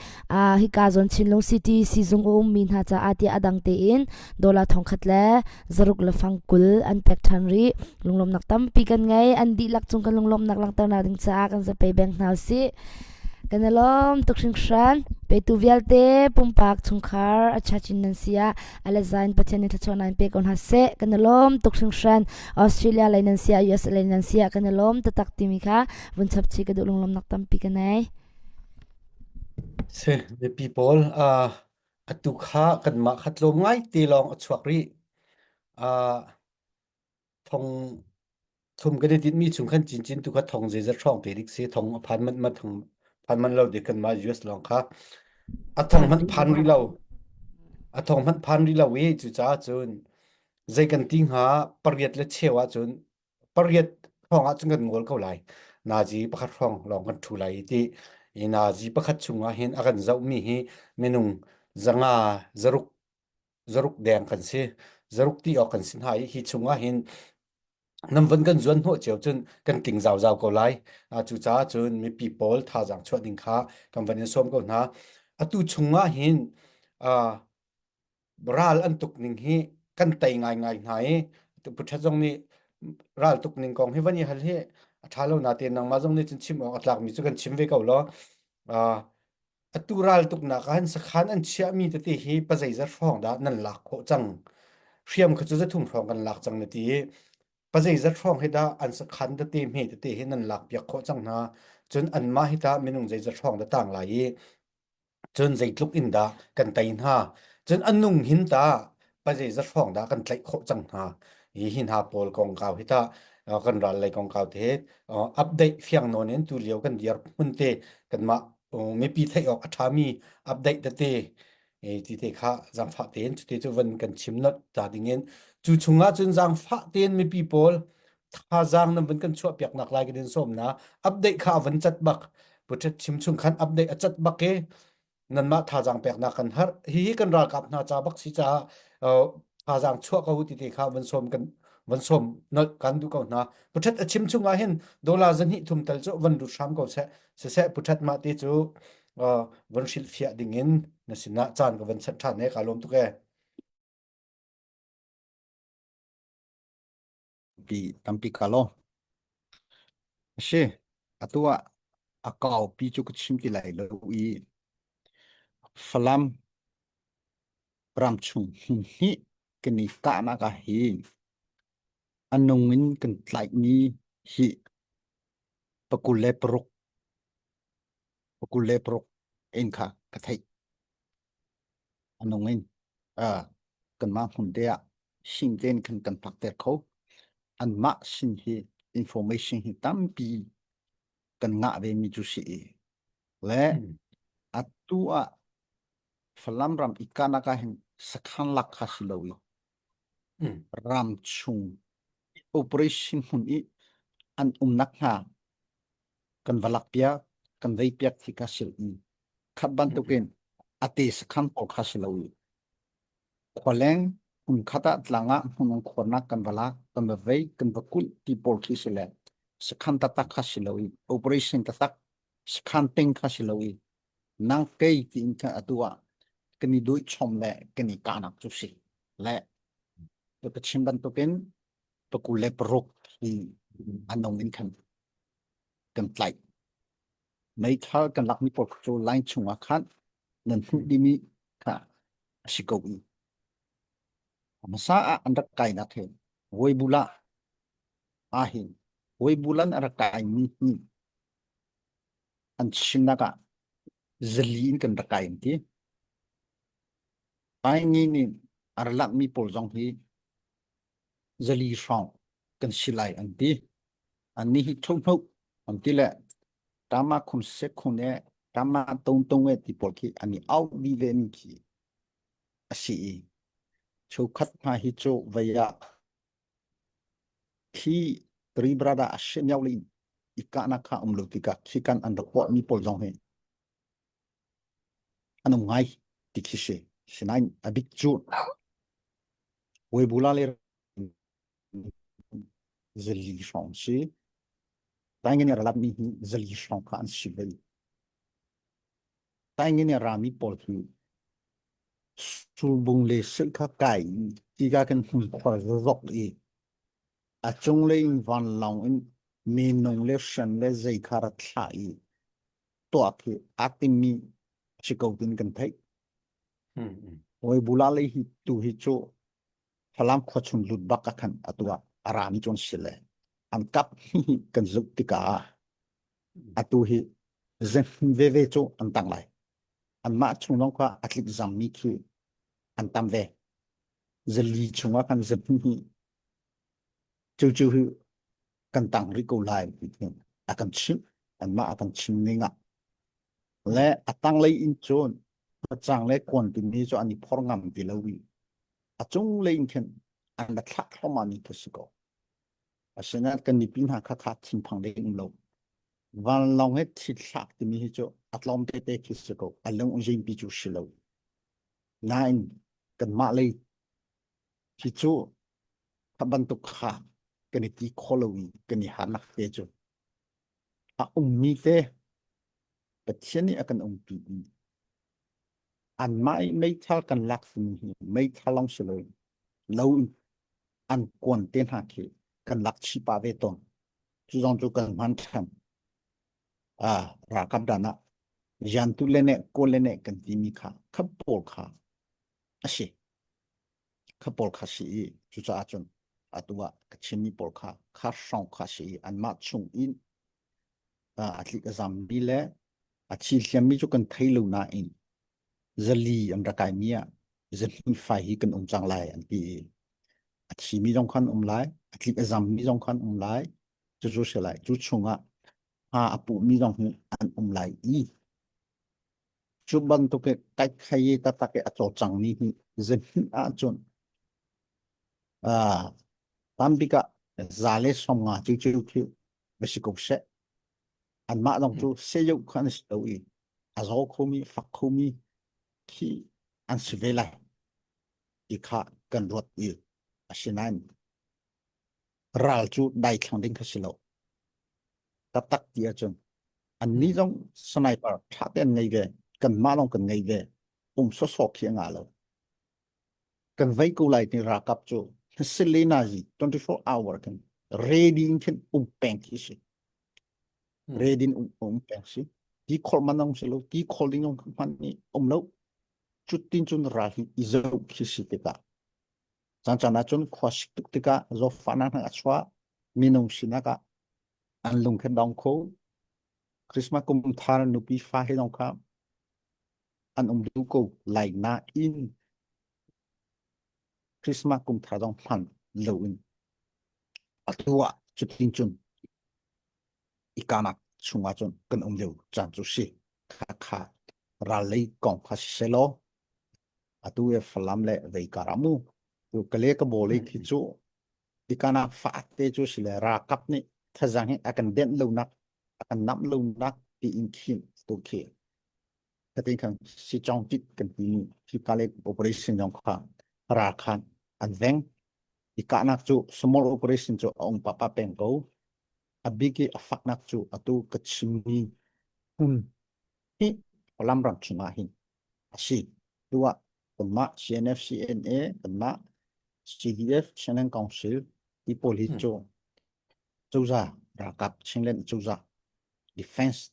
hika zawn Chinlung City sizung a ummi hna caah tiah a dang tein dollar 1,000 le zaruk le fang 20 an pek ṭhan rih. Lunglawmhnak tampi kan ngei. An dihlak cung kan lunglawmhnak langhternak ding caah kan zapei beng hna usih. Kan i lawm tuk hringhran. Petu vialte pumpak chungkhar a church in nan si ah Alezain Pathian nih thluachuahnak in pe ko hna seh. Kan i lawm tuk hringhran. Australia lei nan si ah US lei nan si ah kan i lawm taktak timi kha vun chap chih ka duh lunglawmnak tampi ka nei. Si, mipi pawl uh, atu kha kanmah kha tlawm ngai te lawng a chuak rih. Uh, thong thum kan i tinhmi chung khan cincin tu kha thong zeizat hrawng te dik si thong a phan manh ma thong phan man lo dik kan mah US lawng kha a thong hmanh phan rih lo a thong hmanh phan rih lo i cucaah cun zei kan ti hnga pariat le cheu ah cun pariat hrawng ah cun kan ngol ko lai nazi pakhat hrawng lawng kan thu lai ti i nazi pakhat chung ah hin a kan zohmi hi minung zanga zaruk zaruk deng kan si zaruk ti awk kan si hna i hi chung ah hin nam van kan zuan hnawh cio cun kan tling zauzau ko lai cucaah cun mipi pawl thazaang chuah ding kha kan van in sawm ko hna atu chung ah hin ral an tuk ning hi kan tei ngaingai hna i Puthat zong nih ral tuk ning kong hi van i hal hi a ṭha lo natein nangmah zong nih cun chim awk a tlakmi cu kan chim ve ko law Atu raltuknak ah hin sakhan an chiahmi tete hi pazeizat hrawng dah nan lak khawh cang? Hriam kha cu zathum hrawng kan lak cang na ti i pazeizat hrawng hi dah an sakhan tete hme tete hi nan lak piak khawh cang hna? Cun anmah hi tah minung zeizat hrawng dah tang lai i cun zeitluk in dah kan tei hna? Cun a nung hin tah pazeizat hrawng dah kan tlaih khawh cang hna? Hi hi hna pawl kongkau hi tah kan ral lei kongkau te update fiang nawn in tu lio kan dir hmun te kanmah mipi theih awk a ṭhami update tete ti te kha zaangfah tein cuti cu van kan chim not ta dingin cu chungah cun zaangfah tein mipi pawl thazaang nan van kan chuah piak nak lai kan in sawm na update kha van cat bak puṭhet chim chung khan update a cat bak i nanmah thazaang peknak kan har hi hi kan ralkap hna ca bak si caah thazaang chuah ko ti te kha van sawm kan van sawm nolh kan duh ko hna puṭhet a chim chungah hin dollar zahnih thum tal cu van lut hram ko seh siseh puṭhet mah te cu van hrilh fiah dingin na sinah caan ka van chanh ṭhan he ka lawm tuk e pi tampi ka lo si atu ah a kau pi cu ka chim ti lai lo i Falam ram chung hi kan i kahnak ah hin a nung in kan tlaihmi hi 26 26 in kha ka theih. A nung in uh, kanmah hmun te ah hing tein khan kan phakter kho. Anmah sin hi information hi tampi kan ngah ve mi cu si i le atu ah Falam ram ikkanak ah hin sakhan lak kha si lo i ram chung operation hmun i an umnak hna kan va lak piak kan vei piak thi kha sil i khat bantukin ate sakhan pawl kha si lo i khualeng Hmunkhat ah tlang ah hmun khuarnak kan va lak, kan va vei, kan va kulh ti pawl khi si le sakhan taktak kha si lo i operation taktak sakhan ting kha si lo i nang kei tiin khan atu ah kan i duih chom le kan i kahnak cu si le ka chim bantukin pakul le paruk hi anong in khan kan tlaih. Meithal kan lakmi pawl cu line chungah khan nan hmuh dimi kha a si ko i hmasa ah an rak kainak hi Weibula ahhin Weibulan a rak kaimi hi an chimnak ah zali in kan rak kai an ti. Paingi nih a rak lakmi pawl zong hi zali hrawng kan si lai an ti. Annih hi ṭhohno an ti le tama khun se khun e tama tong tong e ti pawl khi an i au dih ve mi khi a si i cheukhat hna hi cu vei ah khi Tribrada a si miau le i kahnak kha um lo tikah khi kan an rak mi pawl zong hi an um ngai ti khi si. Sinain a bik cu Weibula le zali hrawng si. Taingin i ralapmi hi zali hrawng kha an si ve. Taingin i rami pawl hi surbung le silh kha kai i tika kan hmun khuar zok i a cunglei in vanlawng in minung le hriam le zei kha rak thlah i tuah khi aa timmi si ko tin kan theih. Hawi bula lei hi tu hi cu Falam khua chung lut bak ah khan atu ah a rami cu an si le an kap kan zumh tikah atu hi zehmi veve cu an tang lai. Anmah chung lawng kha a tlik zammi khi an tam ve. Zali chungah kan zehmi hi cu cu hi kan tang rih ko lai ti a kan chimh anmah a kan chim ning ah le a tanglei in cun facang le kuan timi cu an i phor ngam ti lo i a cunglei in khin an ra thlak thluahmah mi khi si ko. Asinain kan mipi hna kha kha thinphang ding um lo. Vanlawng he thi thlak timi hi cu a tlawm tete khi si ko. A lung zingpi cu si lo. Nain kanmah lei hi cu kha bantuk kha kan i ti kho lo i kan i harnak te cu a ummi te Pathian nih a kan umpi i anmah i meithal kan lak timi hi meithal lawng si loin lo in an kuan te hna khi kan lak chih pah ve tawn. Cu zong cu kan hman ṭhan. Ah, ralkap dan ah Yantu le ne kawl le ne kan timi kha kha pawl kha a si. Kha pawl kha si i cucaah cun atu ah ka chimmi pawl kha kha hrawng kha si i anmah chung in a tlik a zammi le a thi hliammi cu kan thei lo nain zali an rak kaimi ah zahnih fai hi kan um cang lai an ti i a thimi zong khan um lai a tlik a zammi zong khan um lai cucu si lai cu chungah hma a puhmi zong hi an um lai i cu bantuk i kai khai i taktak i a cawlcangmi hi zahnih ahcun tambik ah za le 50 cu cu khi va si ko seh anmah zong cu seyuh kha an si lo i a zaw khomi fak khomi khi an si ve lai ti kha kan ruat i asinain ral cu daithlang ding kha si lo taktak ti ahcun annih zong sniper ṭha te an ngei ve kanmah lawng kan ngei ve um sawsawh khi a ngah lo kan vei ko lai ti ralkap cu Selena zi 24 hour kan ready in khin um peng khi si ready in um um peng si ti khol man ong si lo ti khol ding ong man ni um lo cutin cun ral hi i zo khi si tikah caan caan ah cun khua sik tuk tikah zawtfahnak hna a chuah minung sinak ah an lung khe dong kho Christmas kum thar nupi fa he zong kha an um duh ko lai nain Christmas kum thar zong hman loin atu ah cutin cun i kanak chungah cun kan um lio caan cu si kha kha ral lei kong kha si selaw atu e Falam le vei kar ah mu tu kale ka bole khi cu ikanak fa te cu si le ralkap nih thazang hi a kan denh lo nak a kan namh lo nak tiin khin tu khi Khatin khan si chong tit kan ti mi hi kale operation zong kha ra khan. An veng. I kahnak cu small operation cu a um papa peng ko. A bik i a faknak cu atu ka chimmi hmun hi Falam ram chungah hin a si. Tu ah kanmah CNF CNA kanmah CDF Chinland Council ti pawl hi cu cozah ralkap Chinland cozah defense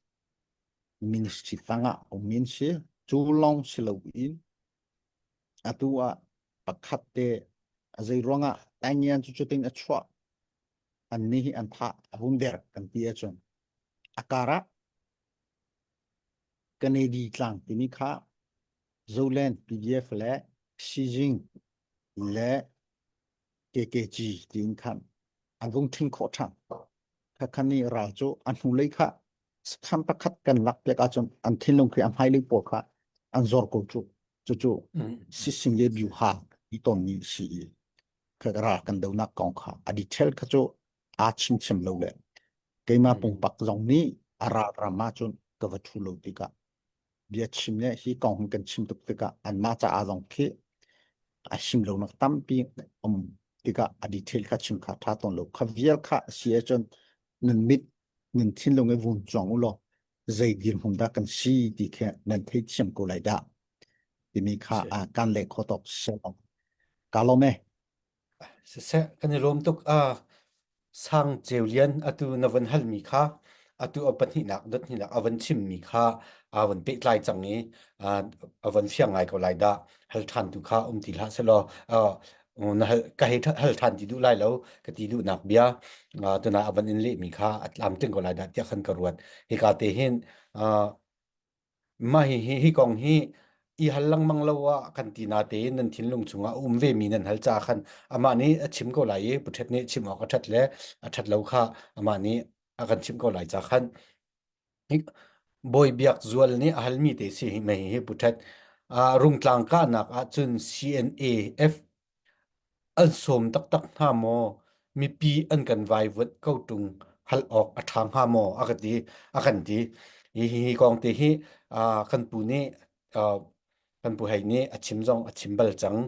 ministry tangah um in si. Cu lawng si loin atu ah pakhat te a zei ruangah Taingian cu cutin a chuah an ni hi an thah a vun der kan ti ahcun a karah Kennedy tlang timi kha Zoland PDF le Xijing le KKG tiin khan an vung ṭhing khawh ṭhan. Khakhan nih ral cu a hnulei kha sakhan pakhat kan lak piak ahcun an thinlung khi a hmailei pawl kha an zor ko cu. Cucu sising le biuha i tonmi si i kha ral kan donak kong kha a detail kha cu aa chimchim lo le keimah pumpak zong nih a ral ram ahcun ka va ṭhu lo tikah bia chim le hi kong hin kan chim tuk tikah anmah caah zong khi a chim lonak tampi um tikah a detail kha chim kha ṭha tawn lo kha vial kha si ahcun nan mit nan thinlung i vun cuang u law zei dirhmun dah kan si ti khi nan theithiam ko lai dah timi kha a kan leh kho tawk seh ka lawm e. Siseh, kan i lawm tuk. Sang Ceu Lian, atu na von halmi kha atu a pahnihnak dothnihnak a von chimmi kha aa von pehtlai cang i a von fiang ngai ko lai dah. Hal ṭhan tu kha um ti hlah selaw na hal ka hei hal ṭhan ti duh lai lo ka ti duhnak bia tuna a von in lehmi kha a tlamtling ko lai dah tiah khan ka ruat. Hika te hin Mah hihi hi kong hi i hal lengmang lo ah kan ti natein nan thinlung chungah a um vemi nan hal caah khan amah nih a chim ko lai i Pu Ṭhet nih chim awk a ṭhat le a ṭhat lo kha amah nih a kan chimh ko lai caah khan hi Bawi Biak Zual nih a halmi te si hi mei hi Pu Ṭhet Rungtlang kahnak ahcun CNAF An sawm taktak hnga maw? Mipi an kan vaivuanh ko ṭung hal awk a ṭha hnga maw? A ka ti, a kan ti. Hi hi kong te hi kan pu nih kan pu Hei nih a chim zong a chim bal cang.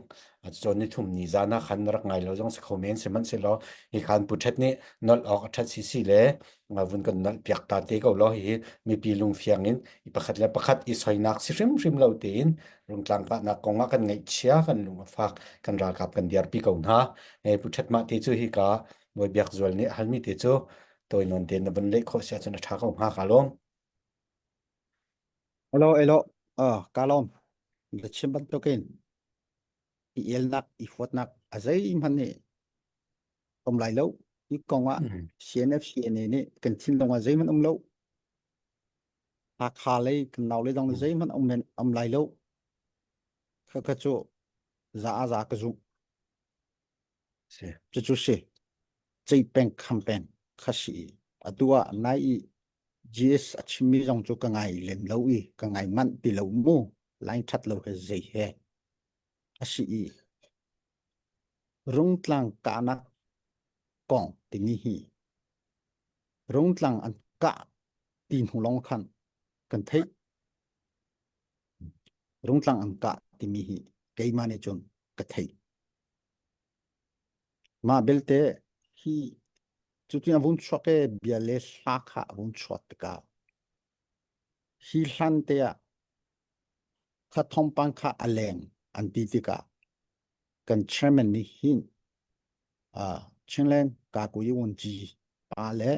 Cawn ni thum ni zan ah khan rak ngai lo zong si kho men sihmanhsehlaw hi khan pu Ṭhet nih nolh awk a ṭhat sisi le vun kan nolh piak ta te ko law hihi mipi lungfiang in pakhat le pakhat i soinak si hrimhrim lo tein Rungtlang kahnak kong ah kan ngaihchia, kan lung a fak, kan ralkap kan dirpi ko hna. E Pu Ṭhet mah te cu hika Bawi Biak Zual nih a halmi te cu tawi nawn tein na vun leh khawh si ahcun a ṭha ko hnga ka lawm. Hello, hello. Uh, ka lawm. Na chim bantukin i elnak, i huatnak a zeihmanh nih um lai lo. Hi kong ah CNF CNA nih kan thinlung ah zeihmanh um lo. Hakha lei kan nau lei dang zeihmanh um men um lai lo. Kha kha cu za a za ka zumh. Si. Cucu si. Cei peng kham peng kha si. Atu ah nai i GS a chimmi zong cu ka ngai lem lo i ka ngai manh ti lo mu. Line that lo he zei he. A si i rungtlang kahnak kong timi hi rungtlang an kah ti hnu lawng khan kan theih. Rungtlang an kah timi hi keimah nih cun ka theih. Mah belte hi cutin a vun chuak i bia le hla kha a vun chuak tikah hi hlan te ah kha thawngpang kha a leng an ti tikah kan chairman nih hin uh, Chinland Kakuyi Wunji pa le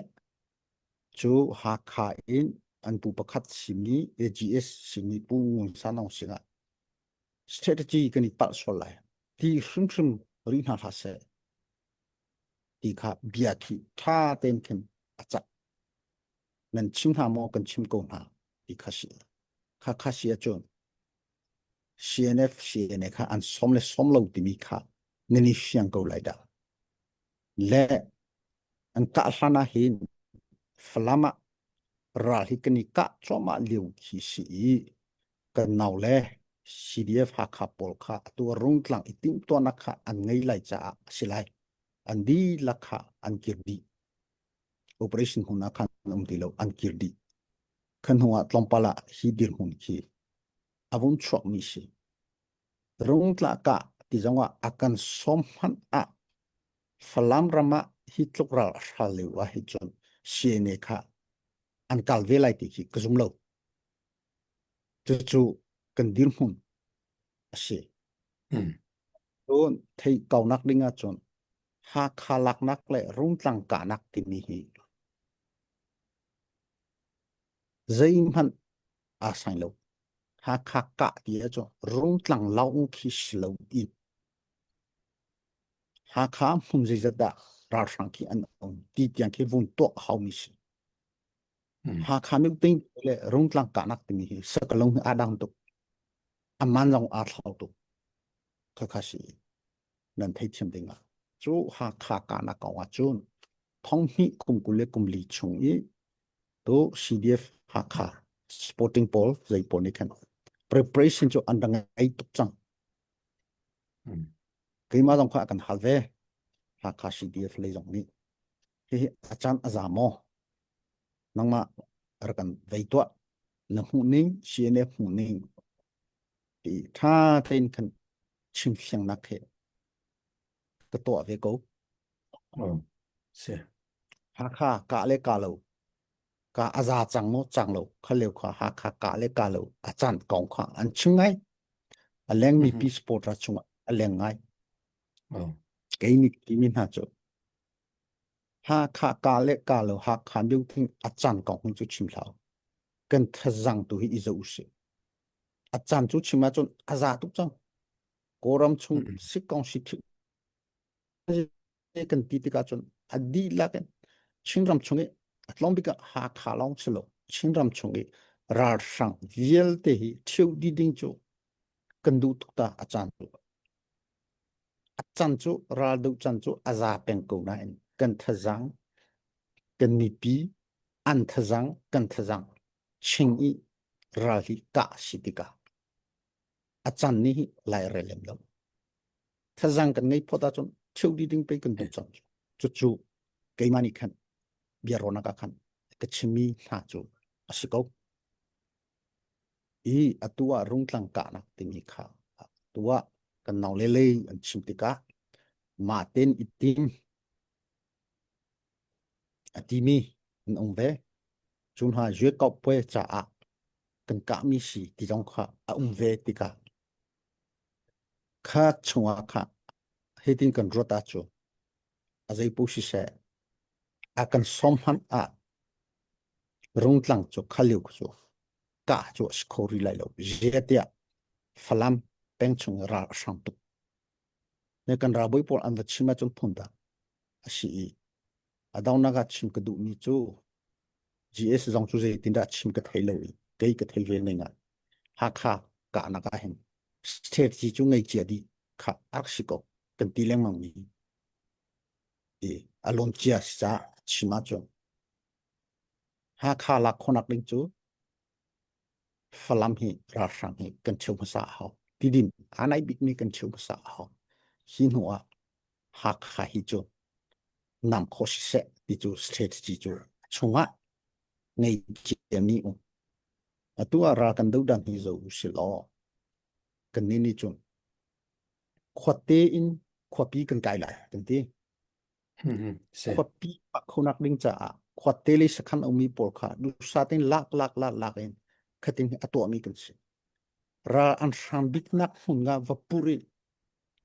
cu Hakha in an pu pakhat simi AGS simi Pu Ngun Sanong sinah strategy kan i palh sual lai ti hrimhrim ri hna hlah seh ti kha bia khi ṭha tein khin a cak nan chim hna maw kan chim ko hna ti kha si kha kha si ahcun CNF CNA kha an som le som lo timi kha nan i fiang ko lai dah le an kah hlan ah hin Falam ah ral hi kan i kah cuahmah lio khi si i kan nau le CDF Hakha pawl kha atu rungtlang i timhtuahnak kha an ngei lai caah a si lai. An dihlak kha an kir dih. Operation hmun ah khan an um ti lo, an kir dih. Khan hnu ah tlawmpal ah hi dirhmun khi a vung chuakmi si. Rungtla kah. ti zongah a kan sawm hmanh ah Falam ram ah hi tluk ral a hral lio ah hi cun CNA kha an kal ve lai ti khi ka zum lo. Cucu kan dirhmun a si. Cun theih kaunak ding ahcun Hakha laknak le Rungtlang kahnak timi hi zeihmanh aa sai lo. Hakha kah ti ahcun Rungtlang lawng khi si lo in Hakha hmun zeizat dah ralhrang khi an um ti tiang khi vun tuak a haumi si. Hakha miping le Rungtlang kahnak timi hi sakalung hi aa dang tuk. A man zong aa thlau tuk. Khakha si nan theithiam ding ah. Cu Hakha kahnak kong ah cun thonghnih kum 20 le kum li chung i tu CDF Hakha sporting pawl zei pawl nih khan preparation cu an ra ngei tuk cang. Keimah zong kha a kan hal ve. Hakha CDF lei zong nih hihi a caan a za maw? Nangmah rak kan vei tuah. Na hmuh ning, CNF hmuh ning ti ṭha tein khan chimfiangnak he ka tuah ve ko. Oh, si. Hakha kah le kah lo ka a za cang maw cang lo kha leo kha Hakha kah le kah lo a caan kong kha an chim ngai. A lengmi pi sport ra chungah a leng ngai. Oh. Kei nih timi hna cu Hakha ka le ka lo Hakha building a caan kong hi cu chim hlah. Kan thazang tu hi i zo usih. A caan cu chim ahcun a za tuk cang. Kawlram chung sikkong si kan ti tikah cun a dihlak in Chinram chung i a tlawm bik ah Hakha lawng si lo Chinram chung i ralhrang vialte hi ṭhio dih ding cu kan duh tuk ta a caan cu. A can cu raldoh can cu a za peng ko nain kan thazaang kan mipi an thazaang kan thazaang ching i ral hi kah si tikah a can nih hi lai rel lem lo. Thazaang kan ngei phot ahcun thil di ding pei kan duh cang cu. Cucu keimah nih khan biarawnak ah khan ka chimmi hna cu a si ko. I atu ah rungtlang kahnak timi kha atu ah kan nau le lei an chim tikah mah ten i tim a timi an um ve. Cu hna yue kau pue caah kan kahmi si ti zong kha a um ve tikah kha chungah kha hitin kan ruat ahcun a zeipaoh siseh a kan sawm hmanh ah rungtlang cu kha lio cu kah cu a si kho rih lai lo. Zeitiah Falam peng chung i ral a hrang tuk. Ne kan ralbawi pawl an va chim ahcun phun dang a si i a dongnak ah chim ka duhmi cu GS zong cu zeitindah chim ka thei lo i kei ka thei ve ning ah Hakha kahnak ah hin strategy cu ngei cia dih kha a rak si ko kan ti lengmang mi i a lawn cia si caah chim ahcun Hakha lak khawhnak ding cu Falam hi ralhrang hi kan cheu hmasa a hau. Tidim aa naih bikmi kan cheu hmasa a hau. Hi hnu ah Hakha hi cu nam khawh siseh ti cu strategy cu chungah ngei ciami um. Atu ah ral kan dodan hi zo usih law kan nih nih cun khuate in khuapi kan kai lai kan ti. Khuapi pak khonak ding caah khuate le sakhan ummi pawl kha dusa tein lak lak lak lak in khatin hi a tuahmi kan si. Ral an hram biknak hmun nga va pur i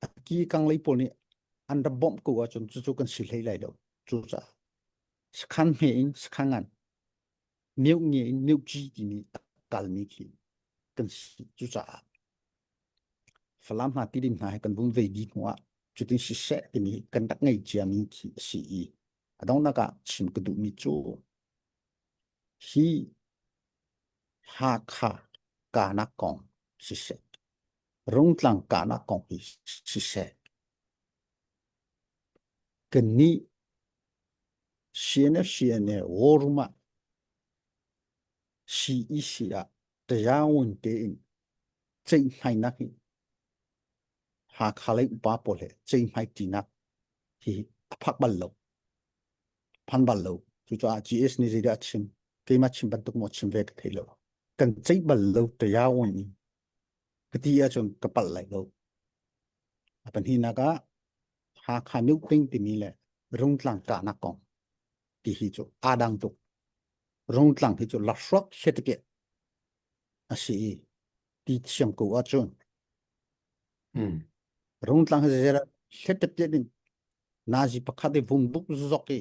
a ki kang lei pawl nih an ra bawmh ko ahcun cucu kan si hlei lai lo. Cucaah sakhan hme in sakhan ngan meuh nge in meuh ci timi a kalmi khi kan si. Cucaah Falam hna tidim hna he kan vung vei dih hnu ah cutin siseh timi kan rak ngei ciami khi a si i a donghnak ah chim ka duhmi cu hi Hakha kahnak kong siseh Rungtlang kahnak kong hi siseh kannih CNF CNA war room ah CEC ah tazaungwin tein ceihmainak hi Hakha lei upa pawl he ceihmai ṭinak hi a phak bal lo. Phan bal lo. Cucaah GS nih zeidah a chim? Keimah chim bantuk maw chim ve ka thei lo. Kan ceih bal lo tazaungwin in. Ka ti ahcun ka palh lai lo. A pahnihnak ah Hakha Myohping timi le Rungtlang kahnak kong ti hi cu aa dang tuk. Rungtlang hi cu lakhruak hletike a si i ti thiam ko ahcun Rungtlang hi zeizei hletike in nazi pakhat i vung buk zok i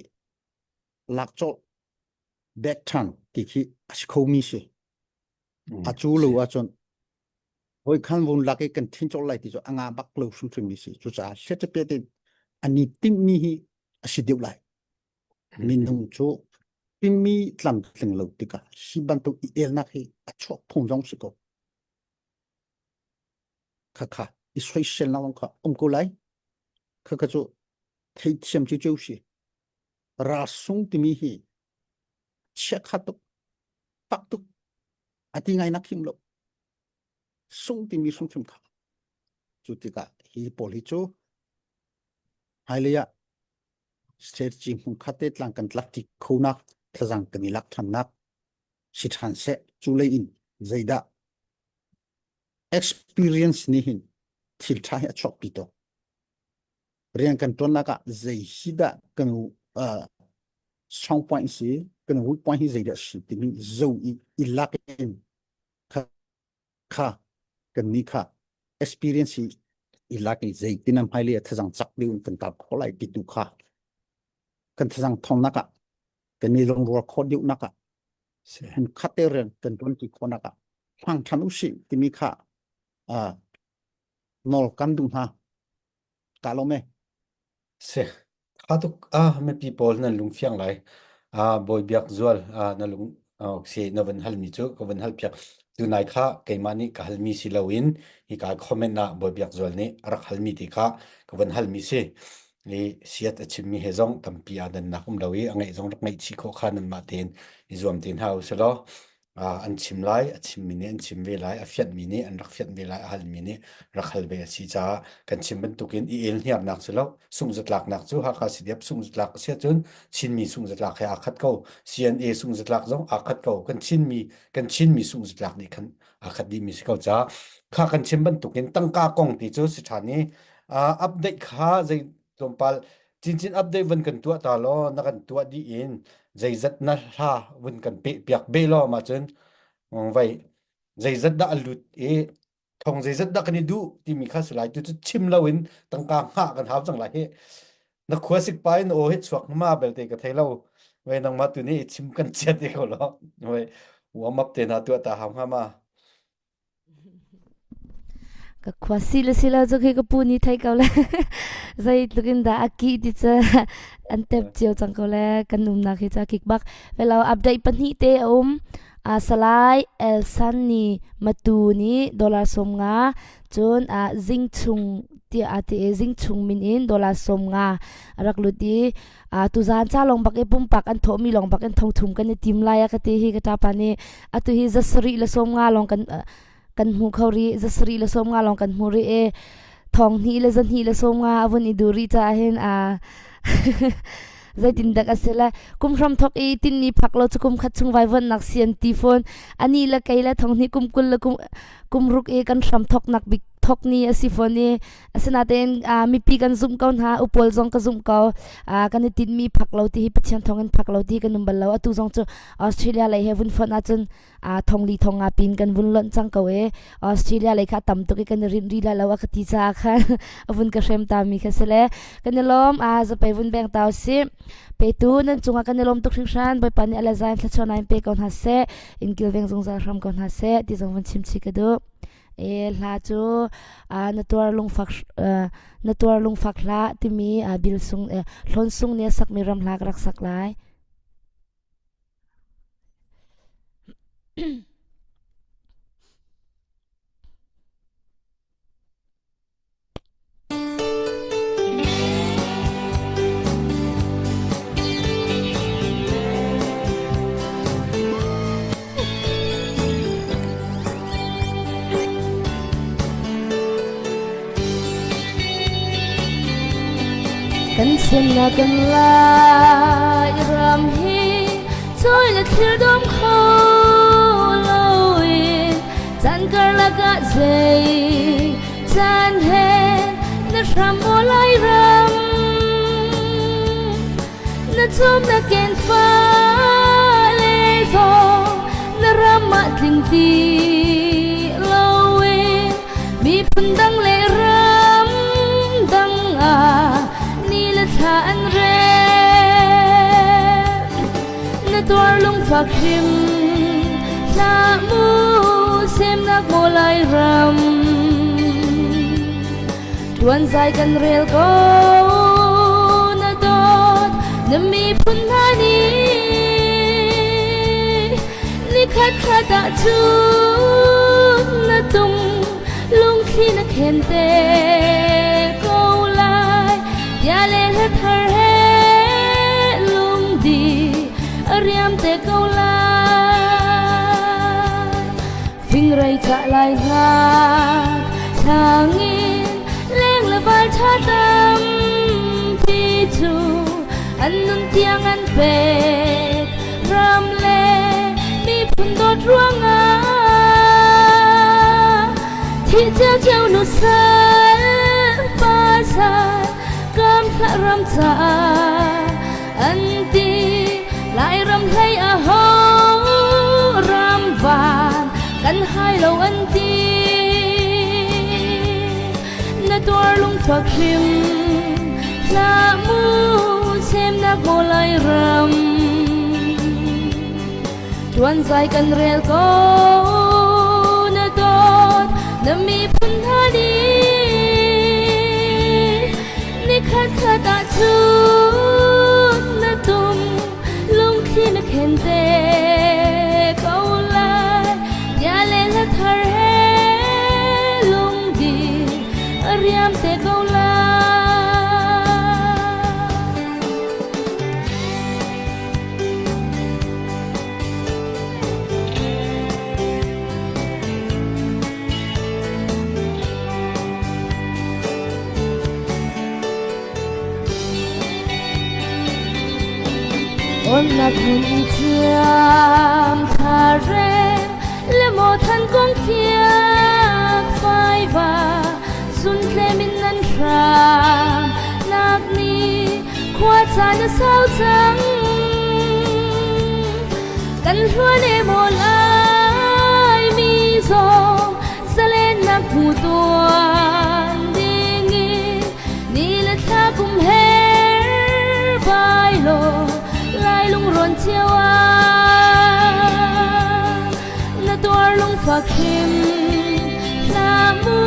lak cawlh back ṭhan ti khi a si khomi si. A cu lo ahcun Hawi khan vun lak i kan thin cawlh lai ti cu a nga bak lo hrimhrim mi si. Cucaah hletepet in an i timhmi hi a si deuh lai. Minung cu timmi tlamtling lo tikah hi bantuk i elnak hi a chuak phung zong si ko. Khakha i soiselnak zong kha um ko lai. Khakha cu theithiam cu cu si. Rasung timi hi chiakha tuk, fak tuk, a ti ngai nak him lo. Sung timi hrimhrim kha cu tikah hi pawl hi cu hmailei ah strategy hmunkhat te tlang kan tlak ṭi khonak thlazang kan i lak ṭhannak si ṭhan seh. Cu lei in zeidah experience nih hin thil ṭha hi a chuakpi to rian kan ṭuannak ah zei hi dah kan strong point si, kan weak point hi zeidah si timi zo i i lak in kha kan nih kha experience hi i lak i zeitin am hmailei ah thazang cak deuh in kan kal khawh lai ti tu kha kan thazang thawngnak ah kan i lungrual khawh deuhnak ah hun khat te rian kan tuan ti khawhnak ah hmang than usih timi kha nawl kan duh hna ka lawm e. Si. Tha tuk ah mipi pawl nan lung fiang lai. Ah Bawi Biak Zual ah na lung si na van halmi cu ka van hal piak. Tunai kha keimah nih ka halmi si loin hika comment ah Bawi Biak Zual nih a rak halmi ti kha ka van halmi si. I siat a chimmi he zong tampi aa dannak um lo i a ngeih zong rak ngeih chih khawh kha nanmah tein i zuam te hna u selaw an chim lai, a chimmi nih an chim ve lai, a fianhmi nih an rak fianh ve lai, a halmi nih rak hal ve a si caah kan chim bantukin i elhniarnak si lo, sungzatlaknak cu Hakha CDF sungzatlak a si ahcun Chinmi sungzatlak he aa khat ko, CNA sungzatlak zong aa khat ko, kan Chinmi sungzatlak nih khan aa khat dihmi si ko caah kha kan chim bantukin tangka kong ti cu si ṭhan i update kha zei tlawmpal cincin update vun kan tuah ta law na kan tuah dih in zeizat na hla vun kan peh piak be law ma cun vai zeizat dah a lut i thong zeizat dah kan i duh timi kha si lai tu cu chim lo in tangka hngah kan hau cang lai hi na khua sik pa in aw hi chuak ma belte ka thei lo wei nangmah tu nih chim kan chiat te ko lo wei warm up te na tuah ta hau hnga ma. Ka khua si le si lo cu khi ka pu nih thei ko le zeitluk in dah a kih ti cu an tep cio cang ko le kan umnak hi cu a kik bak. Velo update pahnih te a um. Salai Elsan nih Matu nih dollar 50 cun zing chung tiah a ti i zing chung min in dollar 50 a rak lut i tuzaan ca lawng bak i pumpak an thawhmi lawng bak in thongthum kan i tim lai a ka ti hi ka ṭapa nih atu hi 750 lawng kan hmu kho rih 750 lawng kan hmu rih i thong hnih le zahnih le 50 a vun i duh rih caah hin a zeitin dak a si le kum hram thok i tinni phak lo cu kum khat chung vaivuanhnak si an ti fawn ani le kei le thong hnih kum 20 le kum ruk i kan hram thoknak bik thok ni a si fawn i Asinain mipi kan zumh ko hna, upawl zong ka zumh ko. Kan i tinhmi phak lo ti hi Pathian thawng in phak lo ti kan um bal lo. Atu zong cu Australia lei he vun fonh ahcun thong li thong nga pin kan vun lonh cang ko i Australia lei kha a tam tuk i kan i rinh rih lai lo a ka ti caah khan a vun ka hrem ta mi kha si le kan i lawm. Zapei vun beng ta usih. Petu nan cungah kan i lawm tuk hringhran. Bawipa nih a le zain thluachuah in pe ko hna seh. In kilveng zungzal hram ko hna seh ti zong vun chim chih ka duh. E hla cu na tuar lungfak na tuar lungfak hlah timi bil sung hlawn sung nih a sakmi ram hla ka rak sak lai. Kan semnak kan lai ram hi choi le thlir dom kho loin chan karlak ah zei chan he na. hram maw Lairam na chum na ken fa le zong na ram ah tling ti loin miphun dang le ram dang ah ni le thla an rel na tuar lungfak hrim hlah mu semnak maw Lairam tuan zai kan rel ko na dawt na miphun hna nih nikhat khat ah cun na tung lungthli na khen te ko lai bia le hla thar he lungdi a riam te ko lai Fingrei cah lai hngak hlangin leng le val ṭha tampi cu an nun tiang an pek ram le miphun dawt ruangah thih ciocio nu sal pa sal kam hlah ram caah an ti Lairam hlei a ho ram van kan hai lo an ti na tuar lungfak hrim hlah mu semnak maw Lairam tuan zai kan rel ko na dawt na miphun hna nih Nikhat khat ah cun na tum lungthli na khen te ko lai bia le hla thar he lungdi a riam te ko lai. Onnak hmun i thiam thareng le maw than kong fiak faiva suntlem in nan hram nak ni khua caan a sau cang kan hluan e maw lai mi zong zalennak hmu tuan dingin ni le thla kum her bai law lai lungrawn cio ah na tuar lungfak hrim hlah mu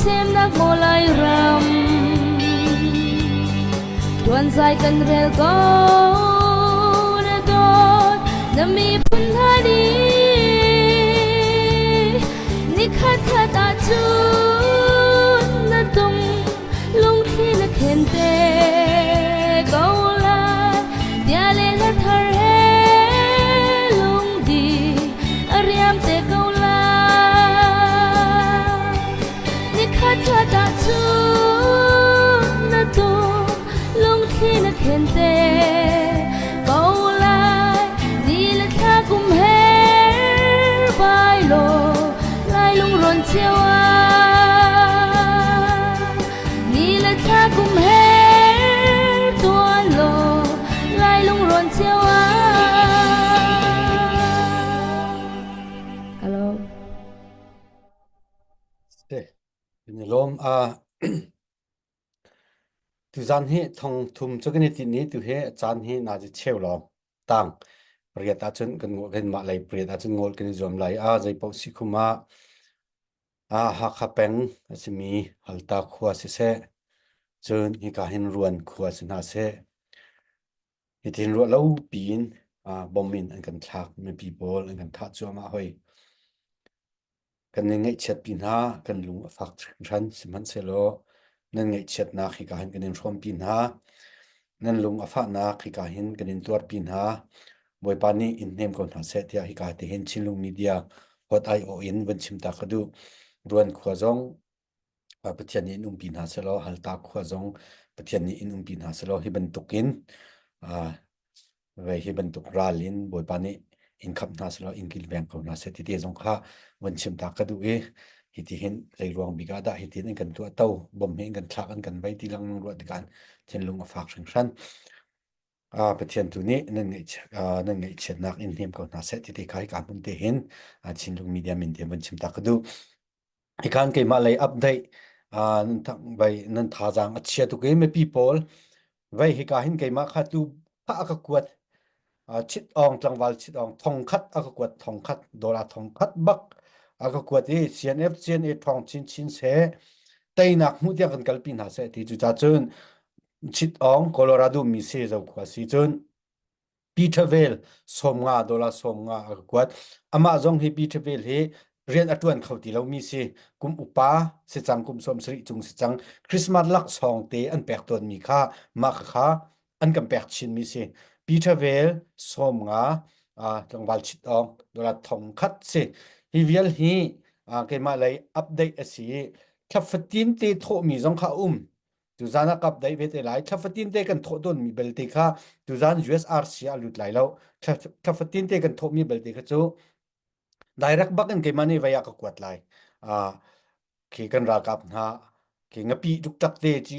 semnak maw lai ram tuan zai kan rel ko na dawt na miphun hna nih nikhat khat ah cun na tung lungthli na khen te ko lai bia le hla thar he lungdi a riam te ko lai Nikhat khat ah cun na tum lungthli na khen te ko lai ni le thla kum her bai law lai lungrawn cio ah ni le thla kum her tuan law lai lungrawn cio ah Hello. Kan i lawm. Tuzan hi thong thum cu kan i tinh i tu hi caan hi nazi cheu lawng tang pariat ahcun kan ngol kan mah lei pariat ahcun ngol kan i zuam lai. A zei paoh si khum ah a Hakha peng a simi Halta khua siseh, cun hika hin Ruan khua si hna seh. Hitin ruah lo piin bom in an kan thlak mipi pawl an kan thah cuahmah hoi. Kan in ngaihchiatpi hna, kan lung a fak hringhran. Sihmanhsehlaw nan ngaihchiatnak hika hin kan in hrawmpi hna. Nan lung a fahnak hika hin kan in tuarpi hna. Bawipa nih in hnem ko hna seh tiah hika te hin Chinlung Media huat aiawh in van chim ta ka duh. Ruan khua zong Pathian nih in umpi hna sehlaw Halta khua zong Pathian nih in umpi hna sehlaw hi bantukin ve hi bantuk ral in Bawipa nih in khamh hna sehlaw in kilveng ko hna seh ti te zong kha van chim ta ka duh i. Hiti hin zei ruang bik ah dah hitin an kan tuah to bom hi an kan thlak an kan vei ti lengmang ruah tikah thinlung a fak hringhran. Pathian tu nih nan nan ngaihchiatnak in hnem ko hna seh ti te kha hika hmun te hin Chinlung media min te vun chim ta ka duh. Hikan keimah lei update nan thang vai nan thazaang a chia tuk i mipi pawl vei hika hin keimah kha tu kha a ka kuat chit ong tlangval chit ong thong khat a ka kuat thong khat dollar thong khat bak a ka kuat i CNF CNA thong chin chin se teinak hmuh tiang kan kalpi hna seh ti cu ca cun chit ong Colorado mi se zo khua si cun Peter Vale 50 dollar 50 a ka kuat. Amah zong hi Peter Vale hi rian a ṭuan kho ti lomi si. Kum upa si cang, kum 70 cung si cang. Christmas laksawng te an pek tawnmi kha mah kha an kan pek chinmi si. Peter Vale 50 tlangval chit awng dollar thong khat si. Hi vial hi keimah lei update a si i thla fatin te thawhmi zong kha a um. Tuzan ah kap dai ve te lai. Thla fatin te kan thawh tawnmi belte kha tuzan USRC ah lut lai lo. Thla fatin te kan thawhmi belte kha cu direct bak in keimah nih vei ah ka kuat lai. Uh, khi kan ralkap hna khi ngapi tuktak te ci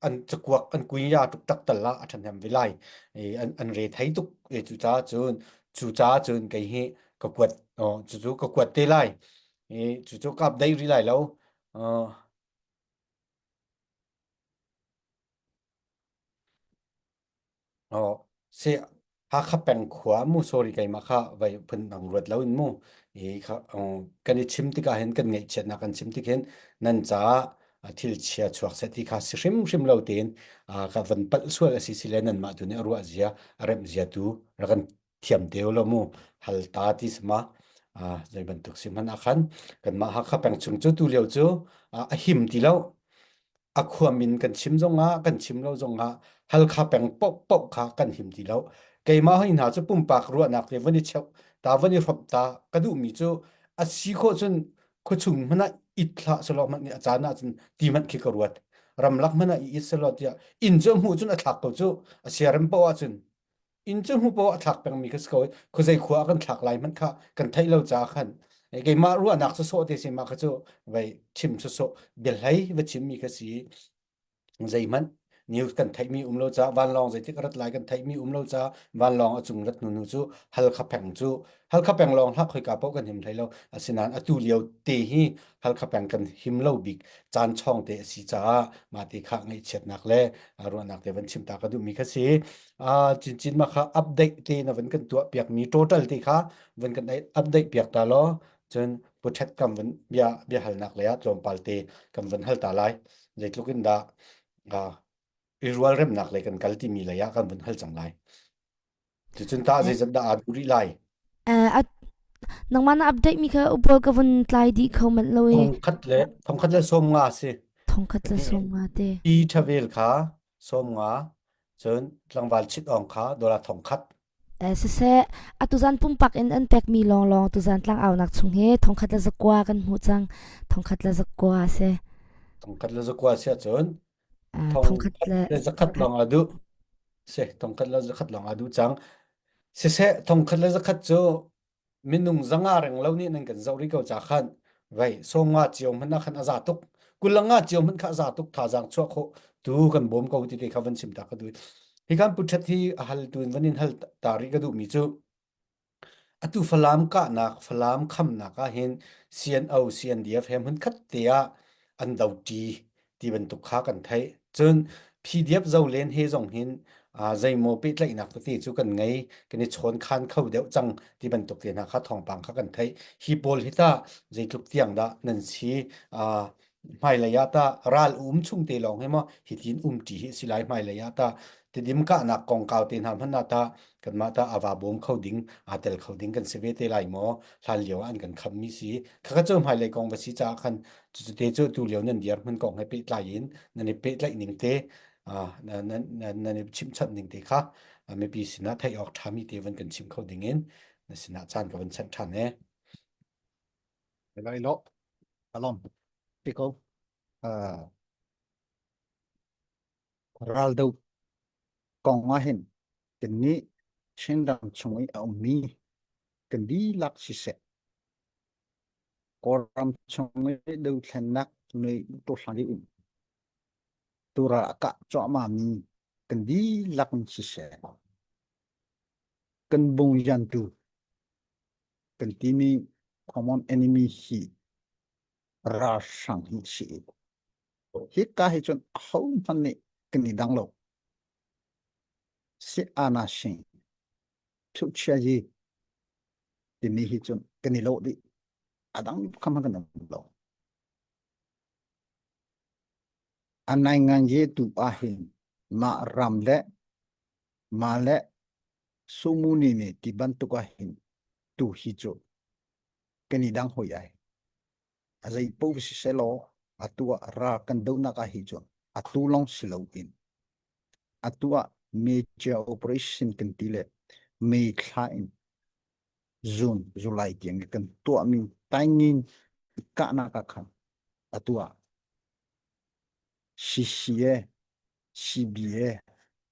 an cakuak an kuiya tuktak tal la a ṭhahnem ve lai. E, an an re thei tuk e cu ca cun cu ca cun kei hi ka kuat oh, cu cu ka kuat te lai. E, cu cu kap dai ri lai lo. Uh, Oh, si Hakha peng khua mu sorry keimah kha vai phun dang ruat lo in mu i kha kan i chim tikah hin kan ngaihchiatnak kan chim tik hin nan caah thil chia chuak seh ti kha si hrimhrim lo tein ka van palh sual a si si le nanmah tu nih a ruah zia a remh zia tu rak kan thiam te lo mu hal ta ti sama zei bantuk si hmanh ah khan kanmah Hakha peng chung cu tu lio cu a him ti lo a khuam in kan chim zongah kan chim lo zongah Halkha peng paohpaoh kha kan him ti lo keimah hoi hna cu pumpak ruahnak te van i cheuh ta van i hrawmh ta ka duhmi cu a si khawh cun khuachung hmanh ah it hlah selaw hmanh nih a caan ahcun ti hmanh khi ka ruat ramlak hmanh ah i it selaw tiah inn cu hmuh cun a thlak ko cu a siarem paoh ahcun inn cu hmu paoh a thlak pengmi kha si ko khuazei khua ah kan thlak lai hmanh kha kan theih lo caah khan keimah ruahnak sawsawh te si mah kha cu vai chim sawsawh biahlei va chimmi kha si zeihmanh news kan theihmi um lo caah vanlawng zeitik rat lai kan theihmi um lo caah vanlawng a cung rat nunu cu Halkha peng cu Halkha peng lawng hlah khoika paoh kan him hlei lo asinain atu lio te hi Halkha peng kan him lo bik caan chawng te a si caah mah ti kha ngaihchiatnak le ruahnak te van chim ta ka duhmi kha si. Chinchin mah kha update te na van kan tuah piakmi total te kha van kan update piak ta law cun puthet kam van bia bia halnak le ah tlawmpal te kan van hal ta lai. Zeitluk in dah i rualremnak lei kan kal timi lei ah kan vun hal cang lai. Cucun tah zeizat dah aa duh rih lai? Uh, nangmah na update mi kha upol ka vun tlai dih kho manh lo i. Thongkhat le thongkhat le 50 si. Thongkhat le 50 te. Pi thavel kha 50 cun tlangval chit ong kha dollar thongkhat. Eh, siseh atuzan pumpak in an pekmi lawnglawng tuzan tlangaunak chung hi thongkhat le zakua kan hmuh cang thongkhat le zakua si. Thongkhat le zakua si ahcun thongkhat le le zakhat lawng aa duh. Si, thongkhat le zakhat lawng aa duh cang. Siseh, thongkhat le zakhat cu minung zanga reng lo nih nan kan zoh rih ko ca khan vei 50 cio hmanh ah khan a za tuk. 25 cio hmanh kha a za tuk thazaang chuah khawh tu kan bawm ko ti te kha van chim ta ka duh. Hi kan puthet hi a hal tu in van in hal ta rih ka duhmi cu Atu Falam kahnak, Falam khamnak ahhin CNO, CNDF he hmunkhat te ah an doṭi ti bantuk kha kan theih. Cun PDF zolen he zong hin zeimaw pehtlaihnak tete cu kan ngei, kan i chawnkhan kho deuh cang ti bantuk te hna kha thawngpang kha kan theih. Hi pawl hi tah zeitluk tiang dah nan si? Hmailei ah tah ral um chung te lawng hi maw hitin umṭi hi a si lai hmailei ah tah Tidim kahnak kongkau te hna hmanh ah tah kanmah tah a va bawm kho ding aa tel kho ding kan si ve te lai maw hlan lio ah an kan khammi si khakha cu hmailei kong va si caah khan cucu te cu tu lio nan dirhmun kong he pehtlai in nan i pehtlaih ning te nan nan i chimhchanh ning te kha mipi sinah theih awk ṭhami te van kan chim kho ding in na sinah caan ka van chanh ṭhan e. Lai lo alom piko ral do kong ah hin kannih Chinram chung i a ummi kan dihlak siseh. Kawlram chung i dothlennak nui tuhlang i um tura a kah cuahmah mi kan dihlak in siseh, kan bungyantu kan timi common enemy hi ralhrang hi si. Hika hi cun ahohmanh nih kan i dang lo. Si ana sing thuchia yi timi hi cun kan i lo dih. A dang kham kan um lo. A nai ngan ye tu ahhin mah ram le mah le sumuni ne ti bantuk ahhin tu hi cu kan i dang hoi ai. A zei paoh si selaw atu ah ral kan dohnak ah hi cun atu lawng si loin atu ah major operation kan ti le May thla in June, July tiang kan tuahmi taingin kahnak ah khan atu ah CCA, CBA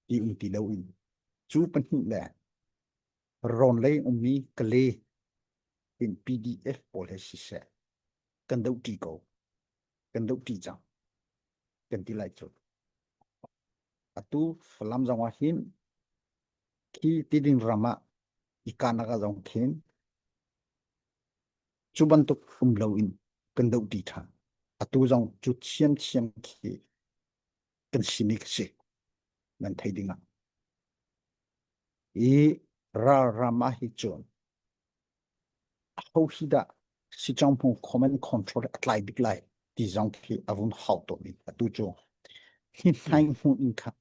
ti um ti loin cu pahnih le rawn lei ummi Kale in PDF pawl he siseh kan dohṭi ko kan dohṭi cang kan ti lai cu atu Falam zong ah hin khi tiding ram ah i kahnak ah zong khin cu bantuk um loin kan dohṭi ṭhan atu zong cu thiamthiam khi kan simi ka si nan thei ding ah i ralram ah hi cun Aho hi dah Sichang command control a tlai bik lai ti zong khi a vun hau tawn i atu cu hi hnai hmun in kha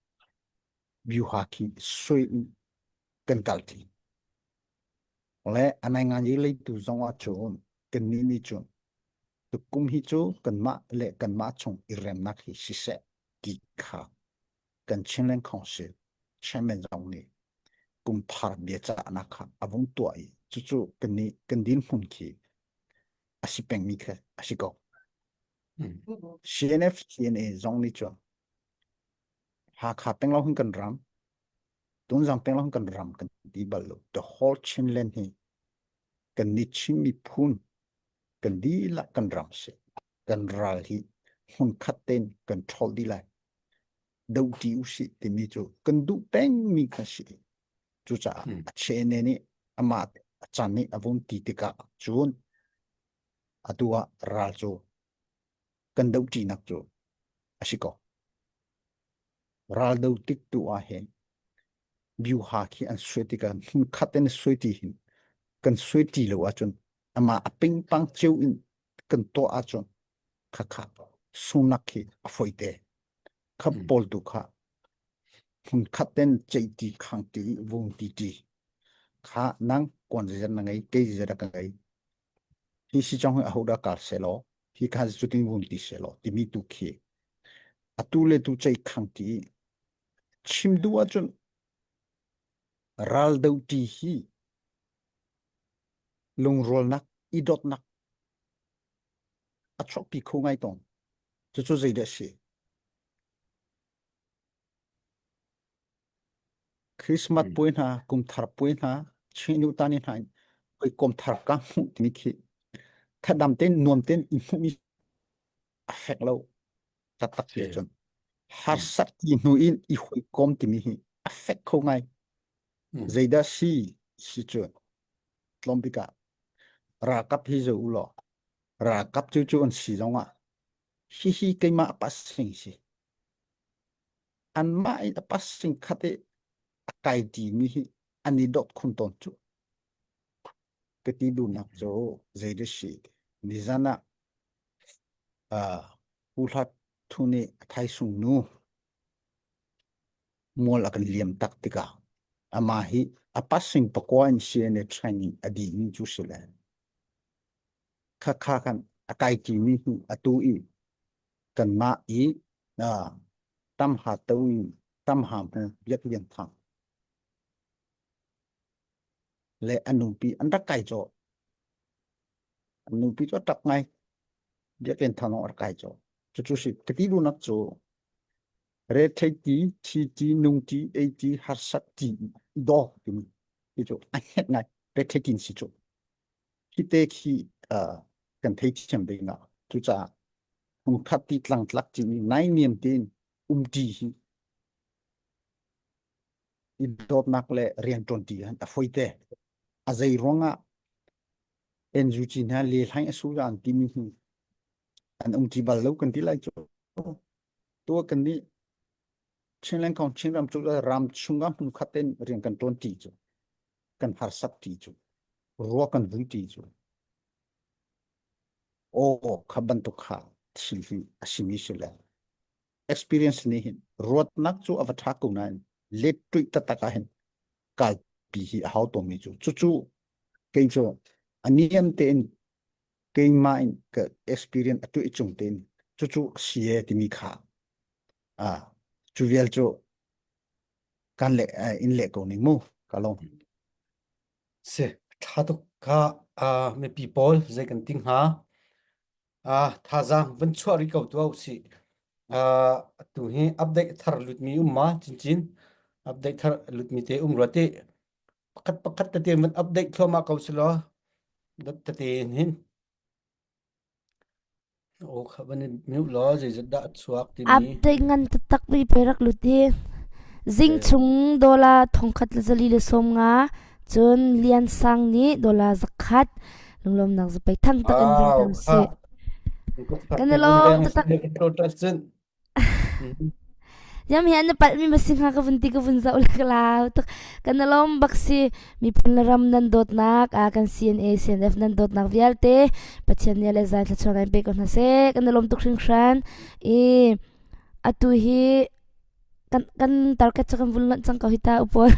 vyuha khi sui in kan kal ti. Le anai ngan yi leitu zong ah cun kan nih nih cun tukum hi cu kanmah le kanmah chung i remnak hi siseh ti kha kan Chinland Council chairman zong nih kumthar biacahnak kha a vung tuah i cucu kan nih kan dirhmun khi a si pengmi kha a si ko. CNF CNA zong nih cun Hakha peng lo hin kan ram, Tunzang peng lo hin kan ram kan ti bal lo. The whole Chinland hi kan nih Chin miphun kan dihlak kan ram si. Kan ral hi hmunkhat tein kan ṭhawl dih lai. Dohṭi usih timi cu kan duh pengmi kha si. Cucaah a CNA nih amah a caan nih a vun ti tikah cun atu ah ral cu kan dohṭinak cu a si ko. Ral do tik tu ah hin byuha khi an suai tikah hmunkhat in suai ti hin kan suai ti lo ahcun amah a pingpang cio in kan tuah ahcun khakha sunak khi a foi te. Khap pawl tu kha hmunkhat ten ceih khang ti vung ti ti kha nang kuan zeizat na ngei kei zeizat ka ngei hi si chong hi aho dah kal selaw hi kha cutin vung ti selaw timi tu khi atu le tu ceih khang ti chim duh ahcun ral do ti hi lungrualnak i dawtnak a chuakpi kho ngai tawn Cucu zeidah a si? Christmas puai hna, kum thar puai hna, Chin tani hna in hawikom thar ka hmuh timi khi thadam tein nuam tein i hmuhmi a fek lo taktak ti ahcun harsat ti hnu in i hawikom timi hi a fek kho ngai. Zeidah si si cu tlawm bik ah ralkap hi zo u law ralkap cu cu an si zong ah hihi keimah a passing si. Anmah i a passing khat i a kai ṭimi hi an i dawt khun tawn cu. Ka ti duhnak cu zei dah si. Nizan ah uh, Pu Hlat Thu nih a thaisung nu mual a kan liam tak tikah amah hi a passing pakua in CNA training a dihmi cu si le Khakha kan a kai ṭimi hi atu i kanmah i tamha to in tamha hmu Biak Lian Thang le a nupi an rak kai cawh. An nupi cu a ṭap ngai. Biak Lian Thang zong a rak kai cawh. Cucu si ka ti duhnak cu rethei ti, thi ti, nung ti, ei ti, harsat ti, daw timi hi cu a hnget ngai. Rethei tin si cu. Hi te khi uh, Kan theithiam ding ah cucaah hmunkhat ti tlangtlak cimi nainiam tein umṭi hi i dawtnak le rianṭuanṭi han a foi te. A zei ruangah NUG hna le hlaing a su an timi hi an umṭi bal lo kan ti lai cu. Tua kan nih Chinland kong Chinram cu ram chungah hmunkhat tein rian kan ṭuanṭi cu kan harsat ṭi cu rua kan vui ṭi cu aw kha bantuk kha thil hi a simi si le experience nih hin ruatnak cu a va ṭha ko nain let tuih taktak ah hin kalpi hi a hau tawnmi cu cucu kei cu a niam tein keimah in ka experience a tuih cung tein cucu si e timi kha a cu vial cu kan le in le ko ning mu ka long Si ṭha tuk kha mipi pawl zei kan ti hnga? Thazaang van chuah rih ko tuah usih. Atu hi update thar lutmi um ma cincin? Update thar lutmi te um rua ti. Pakhat pakhat tete van update thluahmah ko selaw tete in hin. Aw kha van in mute law zeizat dah a chuak timi. Update ngan taktak mi pe rak lut hi. Zing chung dollar thongkhat le zali le 50 cun Lian Sang nih dollar 100 lunglawmnak zapei thang tak in vun Wow, tam kha. si. Kan i lawm taktak. Total cun. Yam hi an palh mi ma si hnga ka vun ti ka vun zoh le ka lau tuk. Kan i lawm bak si miphun le ram nan dawtnak a kan CNA CNF nan dawtnak vialte Pathian nih le zai thluachuah ngai pe ko hna seh. Kan i lawm tuk hringhran. I atu hi kan kan target cu kan vun lonh cang ko hi ta upol.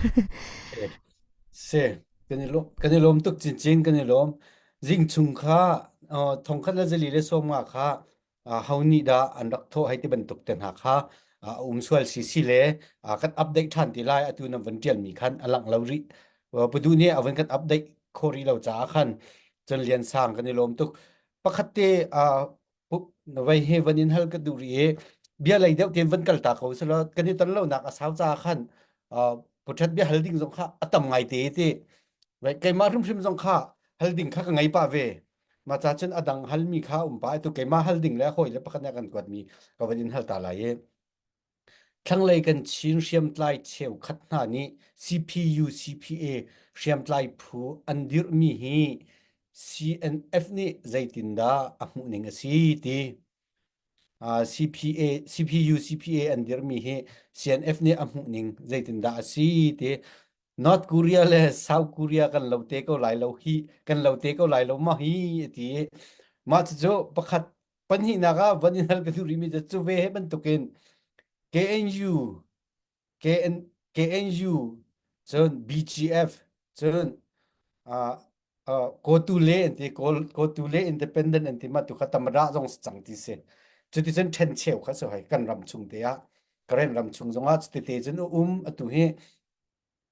Si, kan i lawm, kan i lawm tuk cincin kan i lawm. Zing chung kha thongkhat le zali le 50 kha ho nih dah an rak thawh hei ti bantuk te hna kha a um sual si si le kan update ṭhan ti lai atu na van ṭialmi khan a langh lo rih. Pudu nih a van kan update khawh rih lo caah khan cun Lian Sang kan i lawm tuk. Pakhat te vei he van in hal ka duh rih i bia lei deuh tein van kal ta ko selaw kan i ton lonak a sau caah khan puṭhat bia hal ding zong kha a tam ngai te ti. Keimah hrimhrim zong kha hal ding kha ka ngei pah ve. Mah ca cun a dang halmi kha um pah i tu keimah hal ding le hawi le pakhat nih a kan kuatmi ka van in hal ta lai i thlanglei kan Chin hriamtlai cheukhat hna nih CPU CPA hriamtlai phu an dirhmi hi CNF nih zeitindah a hmuhning a si ti CPA CPU CPA an dirhmi hi CNF nih a hmuhning zeitindah a si ti North Korea le South Korea kan lo te ko lai lo hi kan lo te ko lai lo ma hi ti mah cucu pakhat pahnihnak ah van in hal ka duh rihmi cu cu ve he bantukin KNU KN KNU cun BGF cun uh, uh, Kotule an ti Kawl Kotule independent an ti ma tu kha tamra zong si cang ti si cuti cun ṭhen cheu kha si hoi kan ram chung te ah Karen ram chung zong ah cuti te cun a um atu hi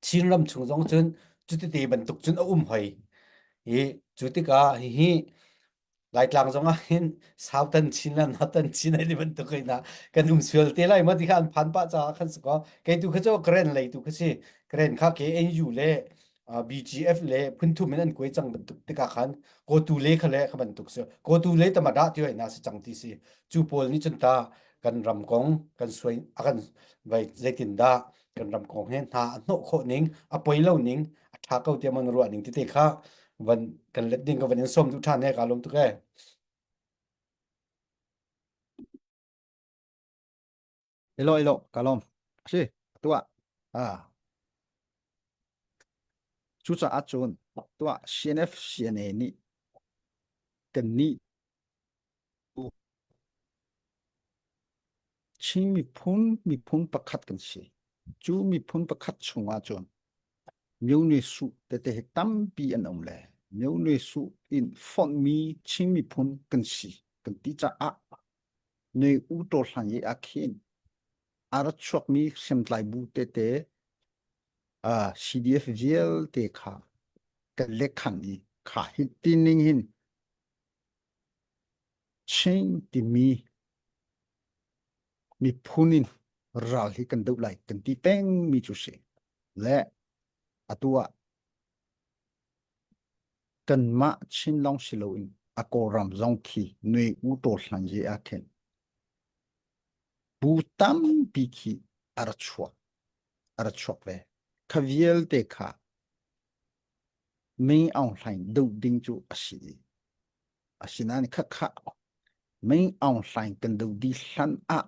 Chin ram chung zong cun cutite bantuk cun a um hoi. I cu tikah hihi Laitlang zong ah hin Southern Chin le Northern Chin ai ti bantuk in ah kan um sual te lai ma ti kha an phan pah caah khan si kaw kei tu kha cu Karen lei tu kha si Karen kha KNU le BGF le phunthum in an kuai cang bantuk tikah khan Kotu le kha le kha bantuk si Kotu le tamada ti hoi na si cang ti si cu pawl nih cun ta kan ram kong kan suai a kan vai zeitin dah kan ram kong he hna a hnawh khawh ning a poi lo ning a ṭha ko tiah man ruah ning tete kha van kan let ding ka van in som duh ṭhan he ka lawm tuk e. Ilo ilo ka lawm. Si tuah. Ah. Cucaah cun tuah CNF CNA nih kan nih Chin miphun miphun pakhat kan si. Cu miphun pakhat chungah cun Myone Suh tete hi tampi an um le Myone Suh in fonhmi Chin miphun kan si kan ti caah Nui U Taw Hlan ye ah khin a ra chuakmi hriamtlai bu tete uh, CDF vialte kha kan lekhan i kha hi tining hin Chin timi miphun in ral hi kan doh lai kan ti pengmi cu si. Le atu ah kanmah Chin lawng si loin A Kawlram zong khi nui u taw hlan ye ah khin bu tampi khi a ra chuak a ra chuak ve. Kha vialte kha Min Aung Hlaing doh ding cu a si i asinain khakha Min Aung Hlaing kan doh dih hlan ah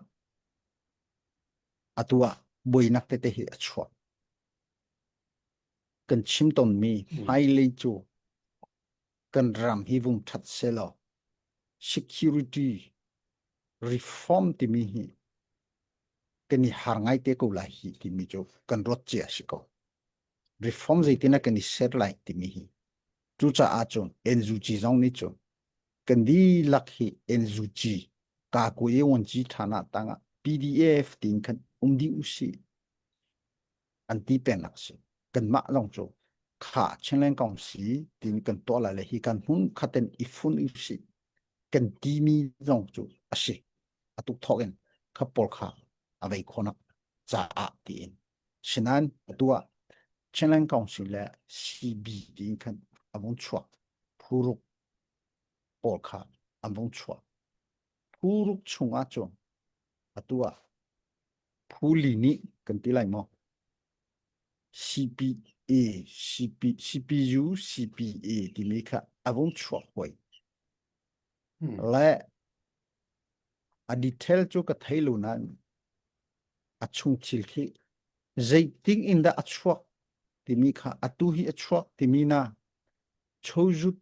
atu ah buainak tete hi a chuak. Kan chim tawnmi hmailei cu kan ram hi vung ṭhat selaw security reform timi hi kan i har ngai te ko lai hi timi cu kan ruat cia si ko. Reform zeitin ah kan i ser lai timi hi. Cucaah cun NUG zong nih cun kan dihlak hi NUG kakuye wanci ṭhana tangah PDF tiin khan um dih usih an ti pengnak si. Kanmah zong cu kha Chinland Council tiin kan tuah lai le hi kan hmun khaten i fun usih kan timi zong cu a si. A tuk thawk in kha pawl kha a vei khonak caah tiin. Sinain atu ah Chinland Council le CB tiin khan a vung chuak. Phuruk pawl kha an vung chuak. Phuruk chung ahcun atu ah Phuli nih kan ti lai maw? CPA, CP, CPU, CPA timi kha a vung chuak hoi. Le a detail cu ka thei lo nain a chung thil khi zeiting in dah a chuak timi kha atu hi a chuak timi na chozut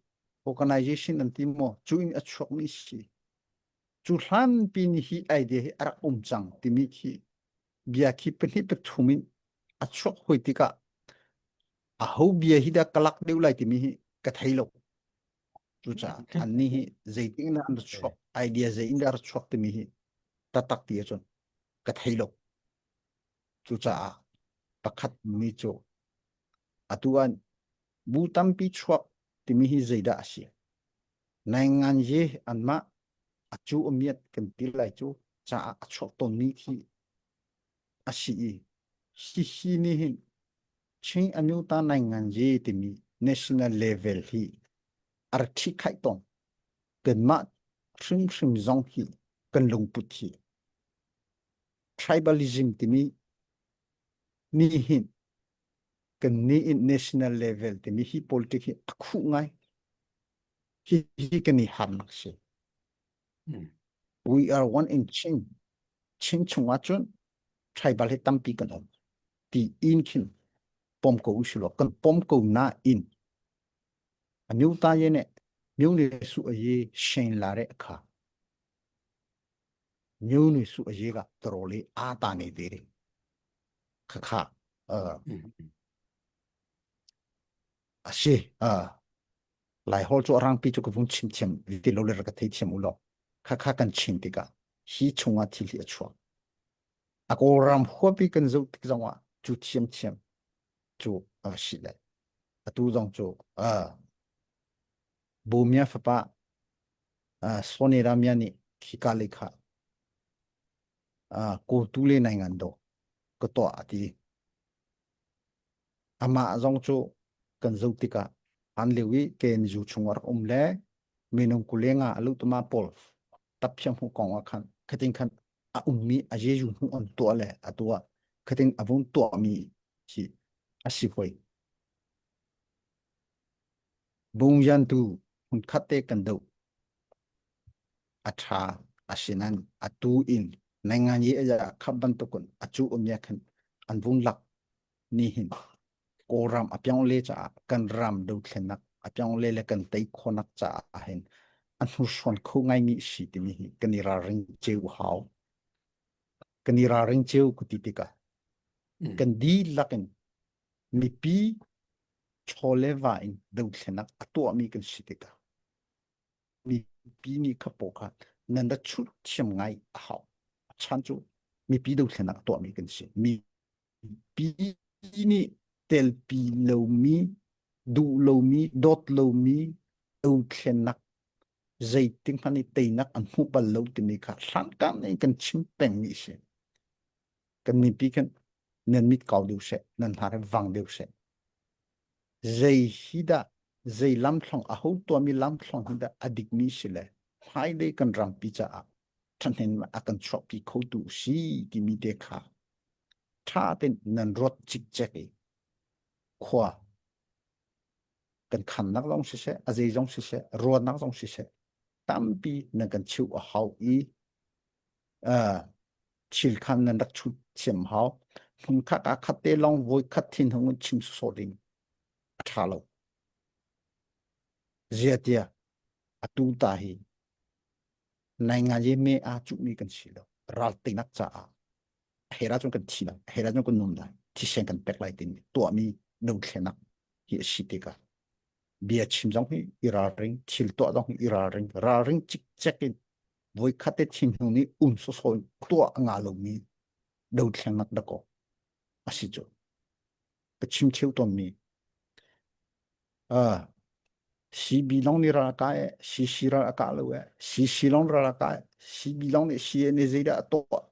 organization an ti maw cu in a chuakmi si. Cu hlanpi ni hi idea hi a rak um cang timi khi bia khi pahnih pathum in a chuak hoi tikah aho bia hi dah ka lak deuh lai timi hi ka thei lo. Cucaah annih hi zeitin dah an chuak idea zei in dah a chuak timi hi taktak ti ahcun ka thei lo. Cucaah pakhat mi cu atu ah bu tampi chuak timi hi zeidah a si? Naingan ye anmah a cu a miat kan ti lai cu caah a chuak tawnmi khi a si i hihi nih hin Chin Amyota Naingan ye timi national level hi a rak ṭhikhaih tawn. Kanmah hrimhrim zong hi kan lungput hi tribalism timi ni hin kan ni in national level timi hi politic hi a khuh ngai. Hi hi kan i harnak si. We are one in Chin. Chin chung ahcun tribal hi tampi kan um. Ti in khin pom ko usih law kan pom ko nain a myu ta ye ne myu ne su a ye shen la re kha myu ne su a ye ga tro le a ta ne de kha kha a si a lai hol chu rang pi chu ka vung chim thiam ti lo le ka thei thiam u lo kha kha kan chin tikah hi chungah thil hi a chuak a kawlram huapi kan zoh tik zongah cu thiam thiam cu a si le atu zong cu Bumia fapa Sone Ramya nih khika lei kha kawltu le nai ngan do ka tuah a ti. Amah zong cu kan zoh tikah an lio i KNU chung a rak um le minung kulenga a lutuma pawl taphiang hmu kong ah khan khatin khan a ummi a Jeju hmu an tuah le a tuah khatin a vung tuahmi hi a si hoi. Bungyan tu hmunkhat te kan doh. A ṭha asinan atu in naingan yi aya khap bantukun acu umya khan an vung lak ni hin Kawlram a piang le caah kan ram dothlennak a piang le le kan tei khonak caah hin a hnursuan kho ngaimi si timi hi kan i ralring ceu hau. Kan i ralring ceu ku ti tikah kan dihlak in mipi chaw le va in dothlennak a tuahmi kan si tikah mipi nih kha paw kha nan ra chut thiam ngai a hau. A chan cu mipi dothlennak a tuahmi kan si. Mipi nih telpi lomi, duh lomi, dawt lomi dothlennak zeitik hmanh i teinak an hmuh bal lo timi kha hlangkang in kan chim pengmi a si. Kan mipi khan nan mit kau deuh seh, nan hnar hi vang deuh seh. Zei hi dah? Zei lamthlong aho tuahmi lamthlong hi dah a dikmi si le hmailei kan rampi caah ṭhahnem a kan chuahpi khotu si timi te kha ṭha tein nan ruat cikcek i khua kan khannak zong siseh, a zei zong siseh, ruahnak zong siseh, tampi nan kan cheuh a hau i uh, thil khan nan rak chut thiam hau. Hmun khat ah khat te lawng voi khat thin hung in chim sawsawh ding a ṭha lo. Zia tiah atu ta hi nai nga ye me a cuhmi kan si lo. Ral teinak caah hera cun kan thi lai, hera cun kan nun lai, thisen kan pek lai tin tuahmi dothlenak hi a si tikah bia chim zong hi i ralring, thil tuah zong hi i ralring, ralring cikcek in voikhat te thin hnu nih um sawsawh in tuah a ngah lomi dothlenak dakaw a si cu. Ka chim theu tawnmi uh, CB lawng nih ral a kah e, CC ral a kah lo e, CC lawng ral a kah e, CB lawng nih CNA zeidah a tuah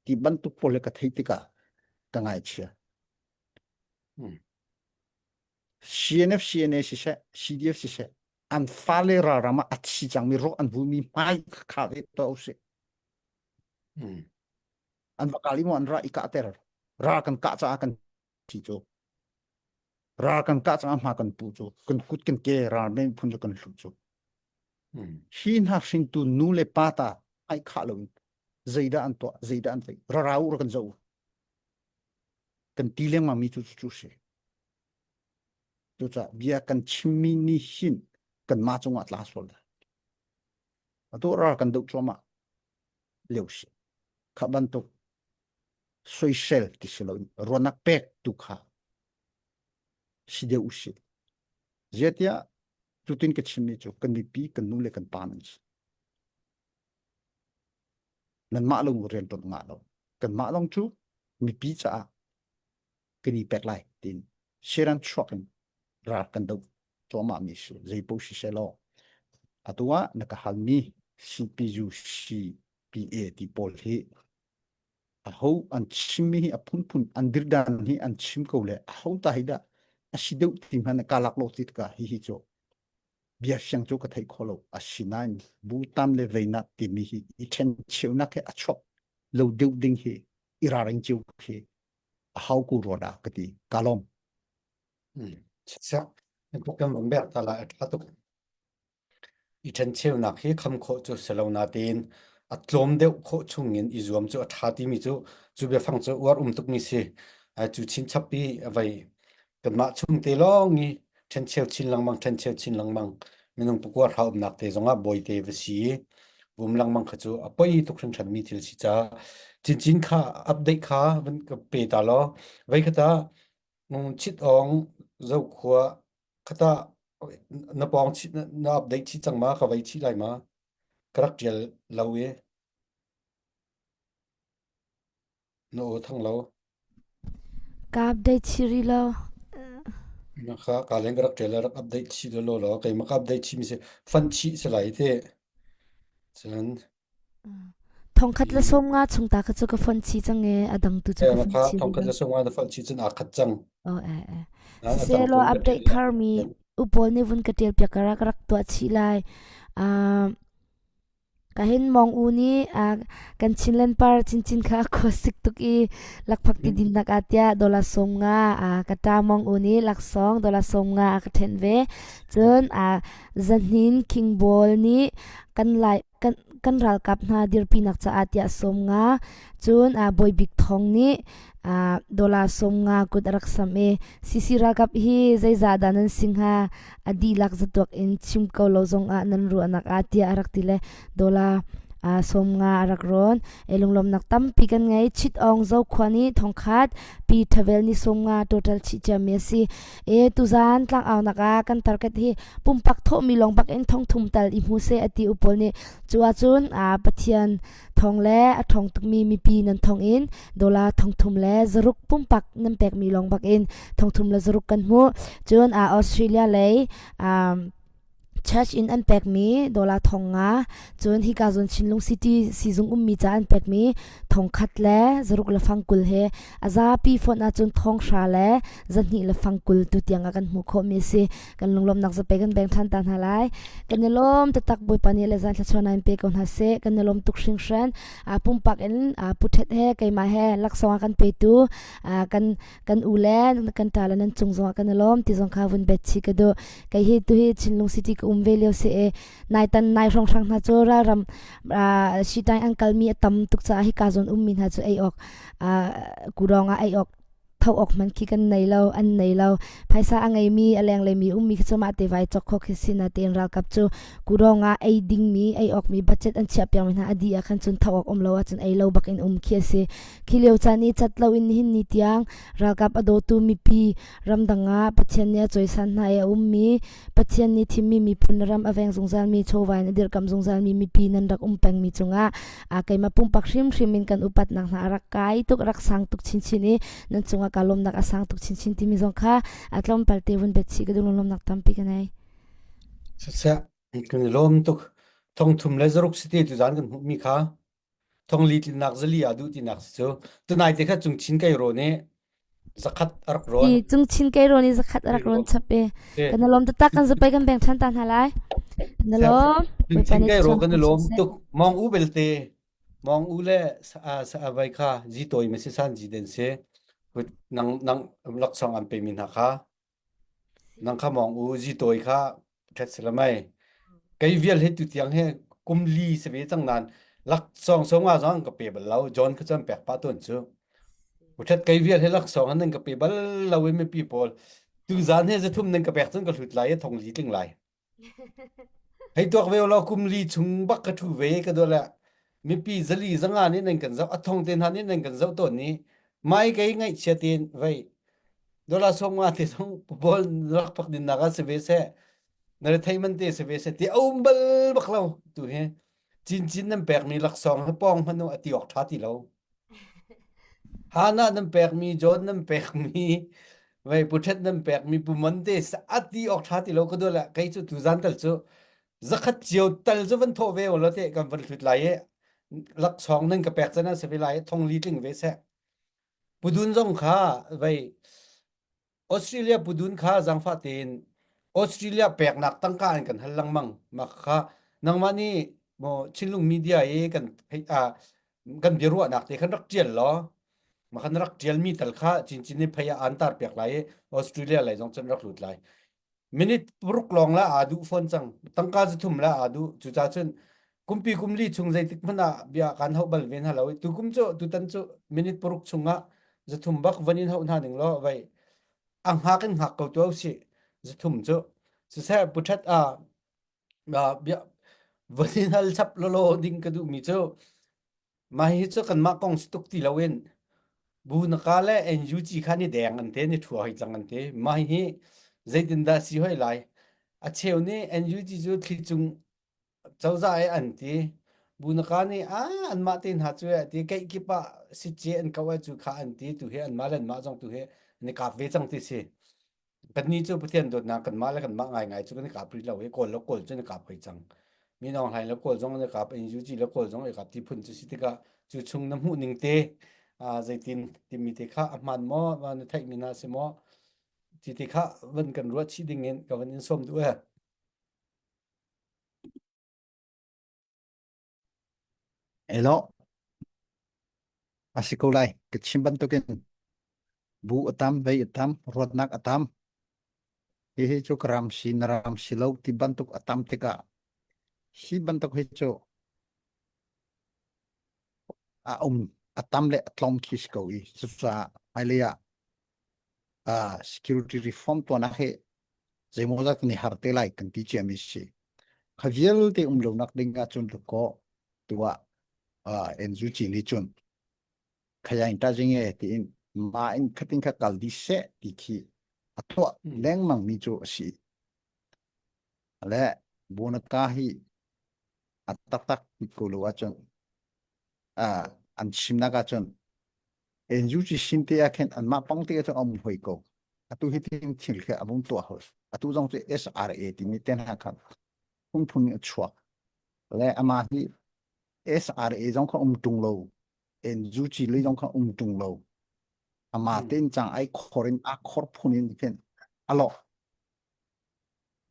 ti bantuk pawl he ka theih tikah ka ngaihchia. Hmm. CNF CNA siseh, CDF siseh, an fale ralram ah a thi cangmi ruak an vulmi hmai kha ve to usih. Hmm. An va kal i maw an ra i kahter. Ral kan kah caah kan thi cu. Ral kan kah caah hma kan pu cu. Kan kut kan ke ral men phun cu kan hlu cu. Hmm. Hi hna hringtu nu le pa ta ai khah lo in zeidah an tuah, zeidah an tlaih. Rarau ra kan zoh. Kan ti lengmang mi cu cu si. Cucaah bia kan chimmi nih hin kanmah cungah tla sual dah. Atu ral kan doh cuahmah lio si. Kha bantuk soisel ti si loin ruahnak pek tu kha si deuh usih. Zeitiah cutin ka chimmi cu kan mipi, kan nu le kan pa nan si. Nanmah lung rian ṭuan ngah lo. Kanmah lawng cu mipi caah kan i pek lai tiin siran chuak in ral kan doh cuahmah mi si. Zei paoh si seh law atu ah na ka halmi CPU CPA ti pawl hi aho an chimmi hi a phunphun an dirdan hi an chim ko le aho ta hi dah a si deuh ti hmanh ka lak lo ti tikah hi hi cu bia fiang cu ka thei kho lo asinain bu tam le veinak timi hi i ṭhen cheunak he a chuak lo deuh ding hi i ralring cio khi a hau ku rua dah ka ti ka lawm Hmm. Siak, kan van bek ta la a ṭha tuk. I ṭhencheunak hi kham khawh cu si lo natein a tlawm deuh khawh chungin i zuam cu a ṭha timi cu cu biafang cu uar um tukmi si. Cu chinchap i a vei kanmah chung te lawng i ṭhencheu chin lengmang ṭhencheu chin lengmang minung pakua hra umnak te zongah bawite va si i um lengmang kha cu a poi tuk hringhranmi thil si caah cincin kha update kha van ka pe ta law vei khata chit ong zokhua khata na pawng chih na update chih cang ma ka vei chih lai ma ka rak ṭial lo i na aw thang lo Ka update chih rih lo. Na kha ka leng ka rak ṭial rak update chih lo lo keimah ka update chih mi si fun chih si lai te cun Thongkhat le sawm nga chung ta kha cu ka fonh chih cang e a dang tu cu ka na fonh kha chih rih thongkhat lo. le sawm nga na fonh chih cun aa khat cang Oh eh eh. a dang Siselaw tu ka update ṭial tharmi upawl nih vun ka ṭial piak ka rak rak tuah chih lai. Um, ka hin mong u nih uh, kan Chinland par chinchin kha khua sik tuk i lakphak ti din nak ah tiah dollar sawm nga uh, ka ta mong u nih laksawng dollar sawm nga a ka ṭhenh ve. Cun uh, zahnin King Ball nih kan lai kan, kan ralkap hna dirpinak caah tiah 50 cun uh, Bawi Bik Thawng nih uh, dollar 50 kut a rak sam i CC ralkap hi zeizah dah nan si hnga a dihlak zatuak in chim ko lo zongah nan ruahnak ah tiah a rak ti le dollar uh, 50 a rak rawn e lunglawmnak tampi kan ngei chit ong zo khua nih thongkhat pi thavel ni 50 total chih ciami a si E tuzaan tlangaunak ah kan target hi pumpak thawhmi lawng bak in thongthum tal i hmu seh a ti u pawl nih cu ahcun a Pathian thong le a ṭhawng tukmi mipi nan thong in dollar thongthum le zaruk pumpak nan pekmi lawng bak in thongthum le zaruk kan hmuh cun a Australia lei um, Church in an pekmi dollar 500 cun hika zawn Chinlung City sizung ummi ca an pekmi 1000 le zaruk le fang 20 he a zapi phone ahcun 1000 le 200 le fang 20 tu tiang ah kan hmuh khawhmi a si. Kan lunglawmhnak zape kan beng ṭhan ta hna lai. Kan i lawm taktak Bawipa nih le zan thluachuah in pe ko hna seh. Kan i lawm tuk hringhran. Pumpak in Pu Ṭhet he keimah he laksawng a kan petu kan kan u le kan ṭa le nan cung zongah kan i lawm ti zong kha vun bet chih ka duh. Kei hi tuhi Chinlung City ka um ve lio si i naitan nai hrawnghrang hna cu ralram sitai an kalmi a tam tuk caah hika zawn ummi hna cu ei awk kudawng ah ei awk tho awk hmanh khi kan nei lo an nei lo phaisa a ngeimi a lenglei mi ummi khi cu mah te vai chok kho khi si na tein ralkap cu kudawng ah ei dingmi ei awk mi budget an chiah piak mi hna a dih ah khan cun tho awk um lo ahcun ei lo bak in um khi a si khi lio caan i cat lo in nihin ni tiang ralkap a dawtu mipi ramdang ah Pathian nih a cawisan hna i a ummi Pathian nih thimmi miphun ram a veng zungzalmi chawva in a dirkamh zungzalmi mipi nan rak um pengmi cungah keimah pumpak hrimhrim in kan upatnak hna a rak kai tuk rak sang tuk chinchin i nan cungah ka lawmnak a sang tuk chinchin timi zong kha a tlawmpal te vun bet chih ka duh lawmnak tampi ka nei. Siseh, kan i lawm tuk. Thong thum le zaruk site tu zan kan hmuhmi kha thongli tlinnak zali ah duh tinak si cu. Tunai te kha cungchin kai rawn i zakhat a rak rawn. Si cungchin kai rawn i zakhat a rak rawn chap i. Kan i lawm taktak kan zapai kan beng ṭhan ta hna lai. Kan i lawm. Cungchin kai raw kan i lawm tuk. Mong u belte mong u le sa vai kha ji toi ma si san ji den se. Nang nang laksawng an pe mi hna kha. Nang kha mong u zi tawi kha ṭhet si la mei. Kei vial he tu tiang he kum li si ve cang nan laksawng song nga zong ka pe bal lo John kha cun pek pah tawn cu. Ṭhet kei vial he laksawng an nan ka pe bal lo i mipi pawl tu zan he zathum nan ka pek cun ka hlut lai i thong li tling lai. Hei tuak ve law kum li chung bak ka ṭhu ve ka duh le mipi zali zanga nih nan kan zoh a thong te hna nih nan kan zoh tawn ni mai kei ngaihchia tein vei dollar 50 te zong bol rak pak din nak ah si ve seh na rethei man te si ve seh ti a um bal bak lo tu hi cincin nan pekmi laksawng hi pawng hmanh u a ti awk ṭha ti lo Hannah nan pekmi, John nan pekmi, vei Pu Ṭhet nan pekmi, Pu Mon te a ti awk ṭha ti lo ka duh le kei cu tuzan tal cu zakhat cio tal cu van thawh ve ulaw te kan van hlut lai i laksawng nan ka pek can ah si ve lai i thong li tling ve seh. Pu Dun zong kha vei Australia pudun kha zaangfah tein Australia peknak tangka in kan hal lengmang. Mah kha nangmah nih maw Chinlung media i kan theih ah kan biaruahnak te khan rak ṭial law mah khan rak ṭialmi tal kha cincin nih phei ah aan tar piak lai i Australia lei zong cun rak lut lai. Minute paruk lawng la aa duh fawn cang. Tangka zathum la aa duh. Cucaah cun kumpi kumli chung zeitik hmanh ah bia kan hauh bal ve hna lo i tukum cu tutan cu minute paruk chungah zathum bak van in hauh hna ning law vei a hngak in hngak ko tuah usih zathum cu siseh puthat a bia van in hal chap lolo ding ka duhmi cu Mah hi cu kanmah kong si tuk ti loin bu na ka le NUG kha ni deng an te ni ṭhua hoi cang an ti. Mah hi zeitindah si hoi lai? A cheu nih NUG cu thlicung cozah e an ti. Bu na ka nih ah anmah te hna cu a ti keih kip ah sitce an ko ai cu kha an ti tu hi anmah le anmah zong tu hi an i kap ve cang ti si. Kannih cu Pathian dawtnak kanmah le kanmah ngaingai cu kan i kap rih lo i Kawl le Kawl cu an i kap hoi cang. Min Aung Hlaing le Kawl zong an i kap, NUG le Kawl zong an i kap ti phun cu si tikah cu chung na hmuh ning te zeitin timi te kha a hmaan maw, na theihmi hna si maw, ti te kha van kan ruah chih ding in ka van in sawm duh e. Elo, a si ko lai. Ka chim bantukin bu a tam, vei a tam, ruatnak a tam. Hihi cu ka ram si, na ram si lo ti bantuk a tam tikah hi bantuk hi cu a um a tam le a tlawm khi si ko i cucaah hmailei ah uh, security reform tuahnak hi zeimawzat kan i har te lai kan ti ciami si. Kha vialte um lonak ding ahcun kaw tuah uh, NUG nih cun khayain ta jing e tiin ma in khatin kha kal di seh ti khi a tuah lengmang mi cu a si. Le bonaka hi a taktak ko lo ahcun uh, an chimnak ahcun NUG sin te ah khin anmah pang te cu um hoi ko. Atu hi tin thil khi a vung tuah hoi. Atu zong cu SRA timi te hna khan. Phunphun in a chuak. Le amah hi SRA zong kha um ṭung lo. NUG lei zong kha um ṭung lo. Amah tein cang ai khor in a khor phun in khin a lawh.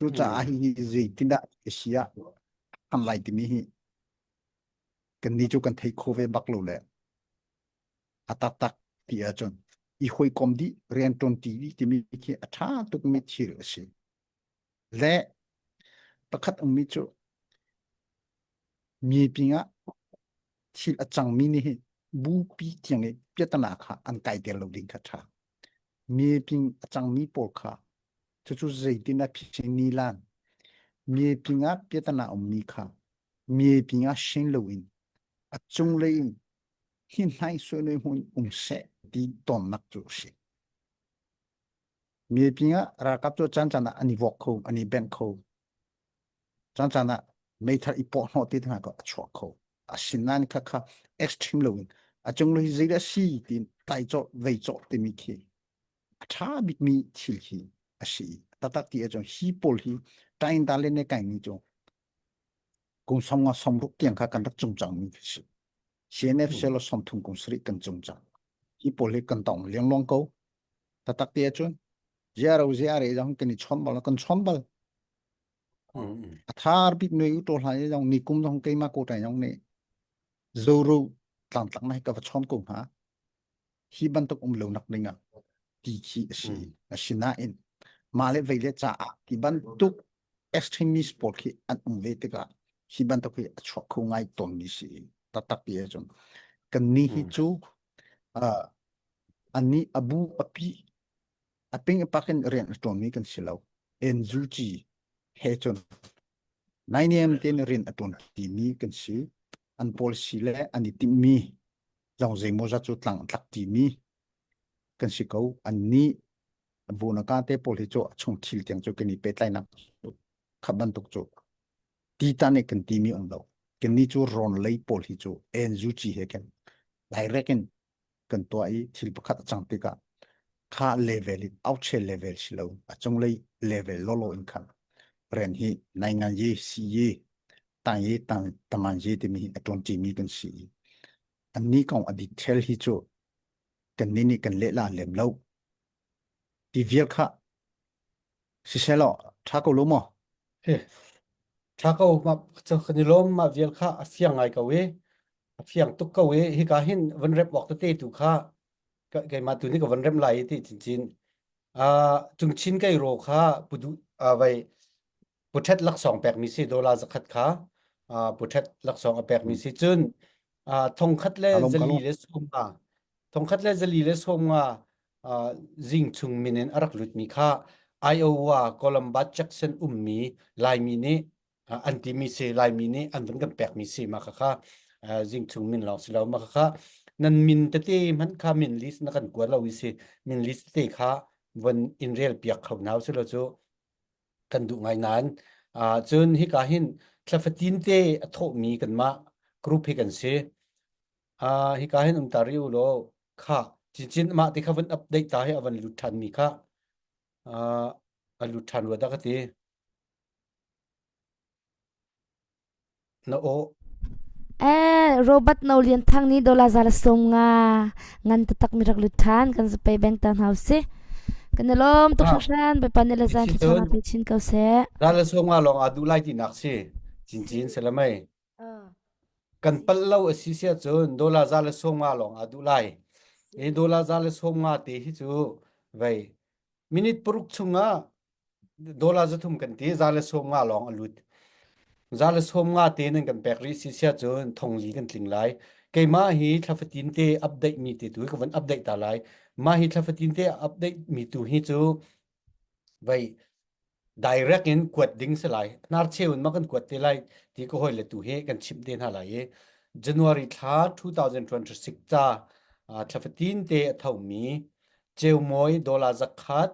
Cucaah hihi zeitindah a si ah an lai timi hi kannih cu kan thei kho ve bak lo le a taktak ti ahcun i hawikom dih rianṭuan ṭi dih timi khi a ṭha tukmi thil a si. Le pakhat ummi cu mi pingah thil a cangmi nih hin bupi tiang i piatana kha an kaiter lo ding kha ṭha. Mi ping a cangmi pawl kha cucu zeitin a phisin ni lan. Mi pingah piatana ummi kha mi pingah sin loin a cunglei in hi hnai suai hmun um seh ti tawnnak cu a si. Mi pingah ralkap cu caan caan ah an i vok kho, an i bengh kho. Caan caan ah meithal i pawhhnawh ti hna kha a chuak kho. Asinain kha kha extreme loin a cunglei hi zeidah a si tiin tlai cawh, vei cawh timi khi a ṭha bikmi thil hi a si. Taktak ti ahcun hi pawl hi ṭain da le ne kai mi cu kum som nga som ruk tiang kha kan rak cung cangmi khi si. CNF selo som thum kum sarih kan cung cang. Hi pawl hi kan tong liangluang ko. Taktak ti ahcun ziaro ziare zong kan i chawm bal kan chawm bal. A thar bik nui u to hlan i zong ni kum zong keimah ko ṭai zong nih zoru tlangtlak na hi ka va chawm ko hna. Hi bantuk um lo nak ding ah ti khi a si. Asinain mah le vei le caah ti bantuk extremist pawl khi an um ve tikah hi bantuk hi a chuak kho ngai tawnmi si taktak ti ahcun kan ni hi cu uh, annih a bu a pi a ping a pak in rian a ṭuanmi kan si lo. NUG he cun nainiam tein rian a ṭuan timi kan si. An policy le an i timhmi zong zeimawzat cu tlang tlak timi kan si ko. Annih bunaka te pawl hi cu a chung thil tiang cu kan i pehtlainak kha bantuk cu tita nih kan timi um lo. Kannih cu rawn lei pawl hi cu NUG he kan direct in kan tuah i thil pakhat a cang tikah kha level in outside level si lo a cunglei level lawlaw in khan rian hi naingan ye si ye tang ye tang taman ye timi hi a ṭuan ṭimi kan si i anni kong a detail hi cu kan nih nih kan lehla lem lo ti vial kha siselaw ṭha ko lo maw Ṭha ko ma kan i lawm ma vial kha a fiang ngai ko i a fiang tuk ko i hika hin van rep awk tete tu kha keimah tu nih ka van rem lai ti chinchin cungchin kai ro kha pudu vai puthet laksawng pekmi si dollar zakhat kha puthet laksawng a pekmi si cun thongkhat le zali le sawm nga thongkhat le zali le sawm nga zing chung min in a rak lutmi kha Iowa Columbus Jackson ummi Laimi nih an timi si Laimi nih an vun kan pekmi si mah kha zing chung min lawng si lo mah kha nan min tete hmanh kha min list na kan kuat lo i si min list tete kha von in rel piak kho hna usih law cu kan duh ngai nain cun hika hin thla fatin te a thawhmi kanmah group hi kan si hika hin um ta rih u law kha cincin mah ti kha vun update ta hi a van lut ṭhan mi kha a lut ṭhan rua dah ka ti Na aw. Eh, Robert No Lian Thang nih dollar za le sawm nga ngan taktak mi rak lut ṭhan kan zapei beng ta hna usih. Kan i lawm tuk hringhran Bawipa nih le zan thluachuah pe chin ko seh. Za le sawm nga lawng aa duh lai tinak si. Cincin salamai. Kan palh lo a si sia cun dollar za le sawm nga lawng aa duh lai. I dollar za le sawm nga te hi cu vei minute paruk chungah dollar 300 kan ti za le 50 lawng a lut. Za le 50 te nan kan pek rih si sia cun thong li kan tling lai. Keimah hi thla fatin te update mi te tu hi ka van update ta lai. Mah hi thla fatin te update mi tu hi cu vei direct in kuat ding si lai. Hnar cheu in ma kan kuat te lai ti ka hawi le tu hi kan chimh te hna lai i January thla 2026 ca thla fatin te a thomi Ceumawi dollar 100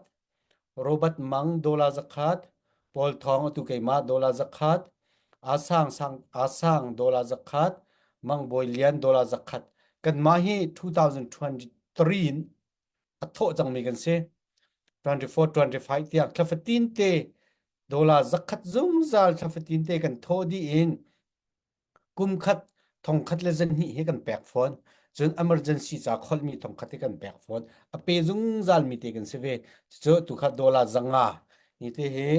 Robert Mang dollar 100, Paul Thawng atu keimah dollar 100, Asang sang Asang dollar 100, Mang Bawi Lian dollar 100. Kanmah hi 2023 in a thawh cangmi kan si. 24 25 tiang thla fatin te. Dollar zakhat zungzal thla fatin te kan thawh dih in kum khat thong khat le zanhnih hi kan pek fawn. Cun emergency ca kholhmi thong khat hi kan pek fawn. A pe zungzal mi te kan si ve. Cucu tu kha dollar zanga ni te hi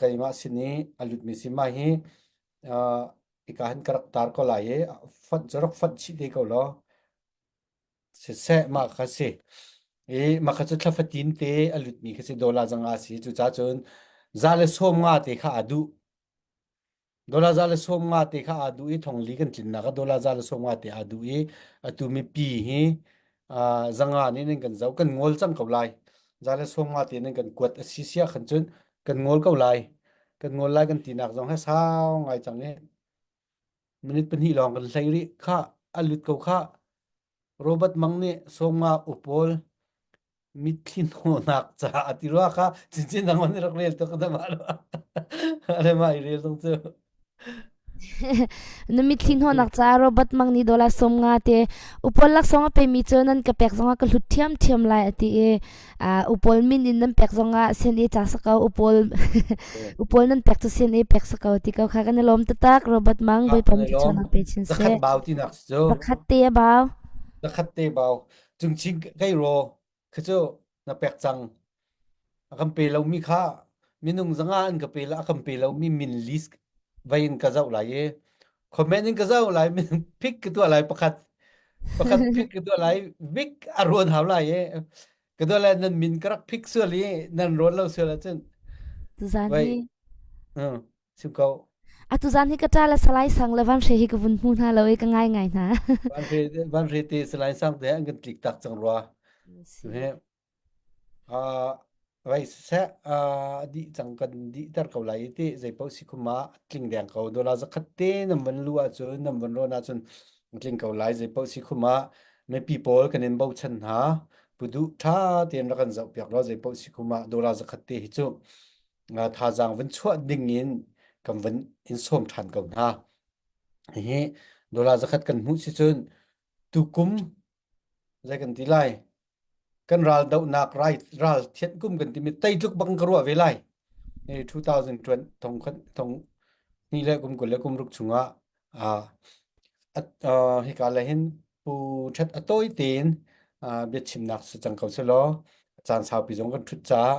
keimah sin i a lutmi si ma hi hika hin ka rak tar ko lai i fonh cu rak fonh chih te ko law siseh mah kha si i mah kha cu thla fatin te a lutmi kha si dollar zanga si cucaah cun za le sawm nga te kha aa duh dollar za le sawm nga te kha aa duh i thong li kan tlinnak ah dollar za le sawm nga te aa duh i atu mipi hi zanga nih nan kan zoh kan ngol cang ko lai za le sawm nga te nan kan kuat a si sia khan cun kan ngol ko lai kan ngol lai kan tinak zong he sau ngai cang i minute pahnih lawng kan hlei rih kha a lut ko kha Robert Mang nih sawmnga upawl mitthli hnawhnak ca a ti rua kha cincin dang man rak rel tuk da ma ale ma i rel tung cu Na mitthli hnawhnak caah Robert Mang nih dollar 50 te upol laksawng a pemi cu nan ka pek zongah ka hlut ṭhiamṭhiam lai a ti i upol min in nan pek zongah CNA ca sa ko upol upol nan pek cu CNA pek sa ko ti ko kha kan i lawm taktak Robert Mang Bawipa kan i lawm thluachuahnak pe chin zakhat seh bau tinak cu zakhat te a bau zakhat te bau cungchin kei ro kha cu na pek cang A kan pe lomi kha minung zanga an ka pe la a kan pe lomi min list vai in ka zoh lai i comment in ka zoh lai minung pick ka tuah lai pakhat pakhat pick ka tuah lai bik a ruan hau lai i ka tuah lai nan min ka rak pick sual i nan ruan lo sual ahcun Tuzan vai hi chim ko Atuzan hi ka ṭa le Salai Sang le Van Hre hi ka vun hmu hna lo i ka ngai ngai hna. Van Hre Van Hre te Salai Sang te an kan tlik tak cang rua. Si. He Vai siseh a dih cang kan dihter ko lai i teh zeipaoh si khum ah a tling deng ko. Dollar zakhat te nan van luh ahcun nan van rawn ahcun a tling ko lai. Zeipaoh si khum ah mipi pawl kan in bochan hna. Pu Duh ṭha tein rak kan zohpiak law zeipaoh si khum ah dollar zakhat te hi cu thazaang van chuah ding in kan van in sawm ṭhan ko hna. Hihi dollar zakhat kan hmuh si cun tukum zei kan ti lai Kan ral dohnak rai ral thianh kum kan timi teitluk bang ka ruah ve lai. Ni 2020 thong khat thong ni le kum 20 le kum ruk chungah ah uh, hika le hin pu ṭhat a tawi tein uh, biachimnak si cang ko selaw caan saupi zong kan ṭhut caah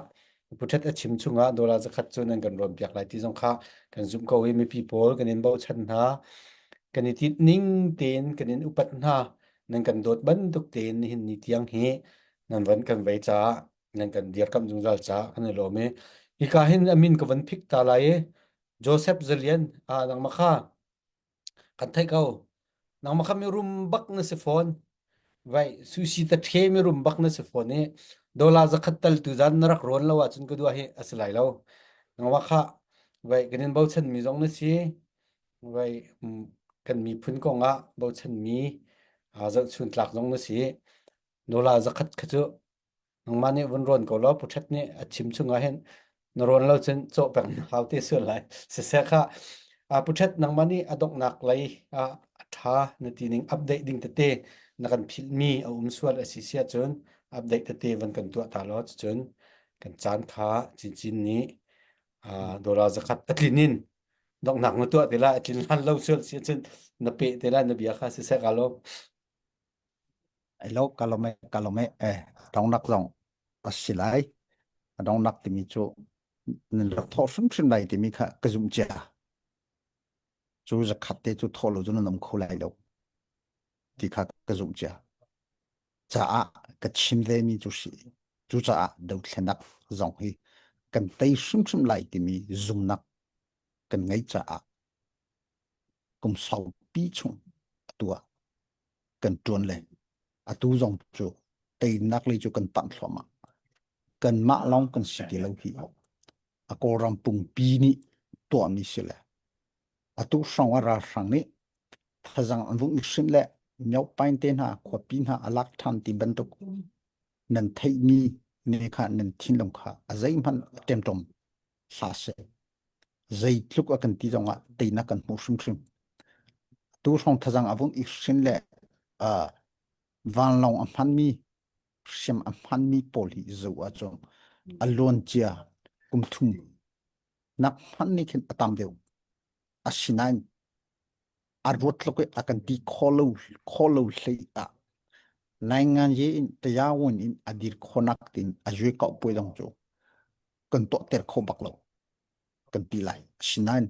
pu ṭhat a chim chungah dollar zakhat cu nan kan rawn piak lai ti zong kha kan zumh ko i mipi pawl kan in bochan hna kan i tinh ning tein kan in upat hna nan kan dawt bantuk tein nihin ni tiang hi nan van kan vei caah nan kan dirkamh zungzal caah kan i lawm i hika hin a min ka van phik ta lai i Joseph Zalian ah nangmah kha kan theih ko nangmah kha mirum bak na si fawn vai sushi ta the mirum bak na si fawn i dollar zakhat tal tu zan na rak rawn lo ahcun ka dua hi a si lai lo nangmah kha vai kan in bochan mi zong na si Vai kan miphun kong ah bochanmi zohchun tlak zong na si. Dollar zakhat kha cu nangmah nih vun rawn ko law Pu nih a chim chung ah hin na rawn lo cun cawh peng na hau te sual lai. Siseh kha Pu nangmah nih a donghnak lei ah a ṭha na ti ning update ding tete na kan philhmi a um sual a si sia cun update tete van kan tuah ta law cucun kan caan kha cincin nih dollar zakhat a tlin in donghnak na tuah te lai a tlin hlan lo sual si cun na peh te lai na bia kha siseh ka lo Ai lo ka lawm e ka lawm e eh dongnak zong a si lai a dongnak timi cu nan rak thawh hrimhrim lai timi kha ka zumh cia cu zakhat te cu thawh lo cu nan um kho lai lo ti kha ka zumh cia caah ka chim ve mi cu si cucaah dothlenak zong hi kan tei hrimhrim lai timi zumnak kan ngei caah kum saupi chung atu ah kan ṭuan le atu zong cu teinak lei cu kan panh thluahmah. Kanmah lawng kan si ti lo hi a Kawlram pumpi nih tuahmi si le atu hrawng ah ralhrang nih thazang an vung i hrinh le myopain te hna khuapi hna a lak ṭhan ti bantuk nan theihmi ne kha nan thinlung kha a zeihmanh a ṭemṭom hlah seh. Zeitluk a kan ti zongah teinak kan hmuh hrimhrim. Tu hrawng thazang a vung i hrin le uh, vanlawng a hmanmi hriam a hmanmi pawl hi zoh ahcun a luan cia kum thum. Nak hmanh nih khin a tam deuh. Asinain a ruat tluk i a kan ti khawh lo khawh lo hlei ah naingan ye in tayawun in a dir khawnak tin a zui kau puai dong cu kan tuah ter kho bak lo kan ti lai. Asinain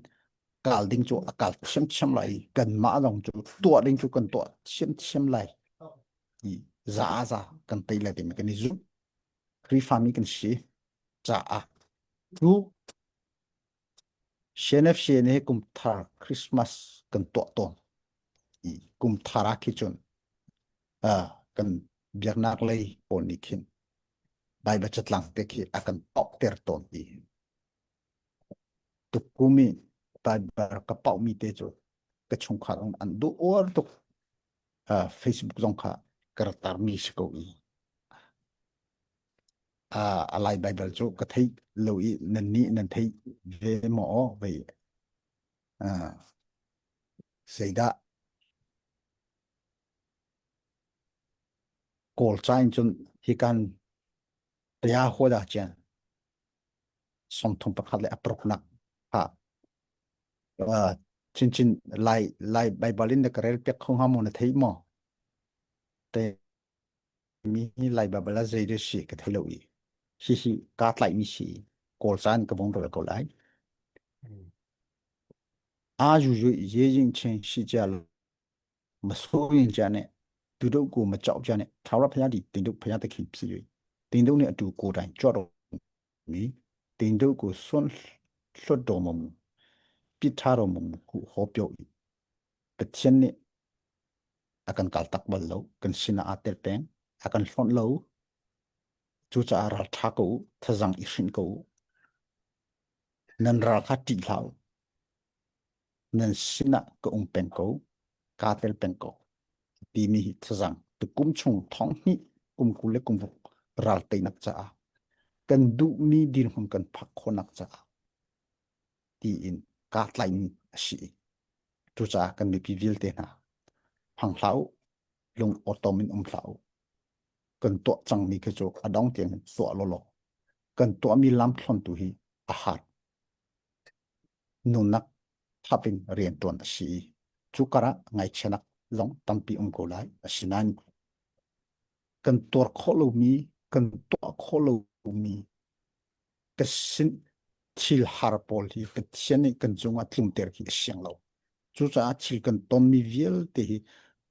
kal ding cu a kal thiamthiam lai i kanmah zong cu tuah ding cu kan tuah thiamthiam lai i za a za kan tei lai timi kan i zumh. Khrihfami kan si caah cu CNFC nih kum thar Christmas kan tuah tawn i kum thar ah khi cun uh, kan biaknak lei pawl nih khin Baibal catlang te khi a kan tawkter tawn i Tukum i Baibal ka pauhmi te cu ka chungkhar an duh uar tuk. Uh, Facebook zong kha ka rak tarmi si ko i uh, a Lai Baibal cu ka theih lo i nan nih nan theih ve maw vei uh, zeidah Kawl ca in cun hikan ria huada cian 31 le a paruknak ha chinchin lai lai Bible in na ka rel piak kho hnga maw na thei maw te mi hi lai Bible a zei de si ka thei lo i hi hi ka tlaih mi si kawl caan ka bong rel ko lai a yu yu ye yin chen shi jia မစိုးရင်ကြနဲ့သူတို့ကိုမကြောက်ကြနဲ့ထာဝရဘုရားသည်တင်တို့ဘုရားသခင်ဖြစ်၍တင်တို့နှင့်အတူကိုယ်တိုင်ကြွတော်မူတင်တို့ကိုစွန့်လွှတ်တော်မမူပြစ်ထားတော်မမူဟုဟောပြော၏ပထင်နှင့်အကန်ကလตักဘလကန်စနာအတဲပင်အကန်ဖွန်လောကျူချာရာထာကိုသဇန်အရှင်ကိုနန်ရာခတိလောက် nan sinah ka um peng ko, kaa tel peng ko timi hi thazaang tukum chung thong hnih kum 20 le kum ruk ral teinak caah kan duhmi dirhmun kan phak khawhnak caah tiin kaa tlaimi a si. Cucaah kan mipi vialte hna hang hlah u, lung awtawm in um hlah u. Kan tuah cangmi khi cu a dong tiang in tuah lawlaw. Kan tuahmi lamthluan tu hi a har. Nunnak thap in rianṭuan a si i cu karah ngaihchianak zong tampi um ko lai. Asinain kan tuar khawh lomi, kan tuah khawh lomi ka sin thil har pawl hi Pathian nih kan cungah tlumter khi a siang lo. Cucaah thil kan tonmi vialte hi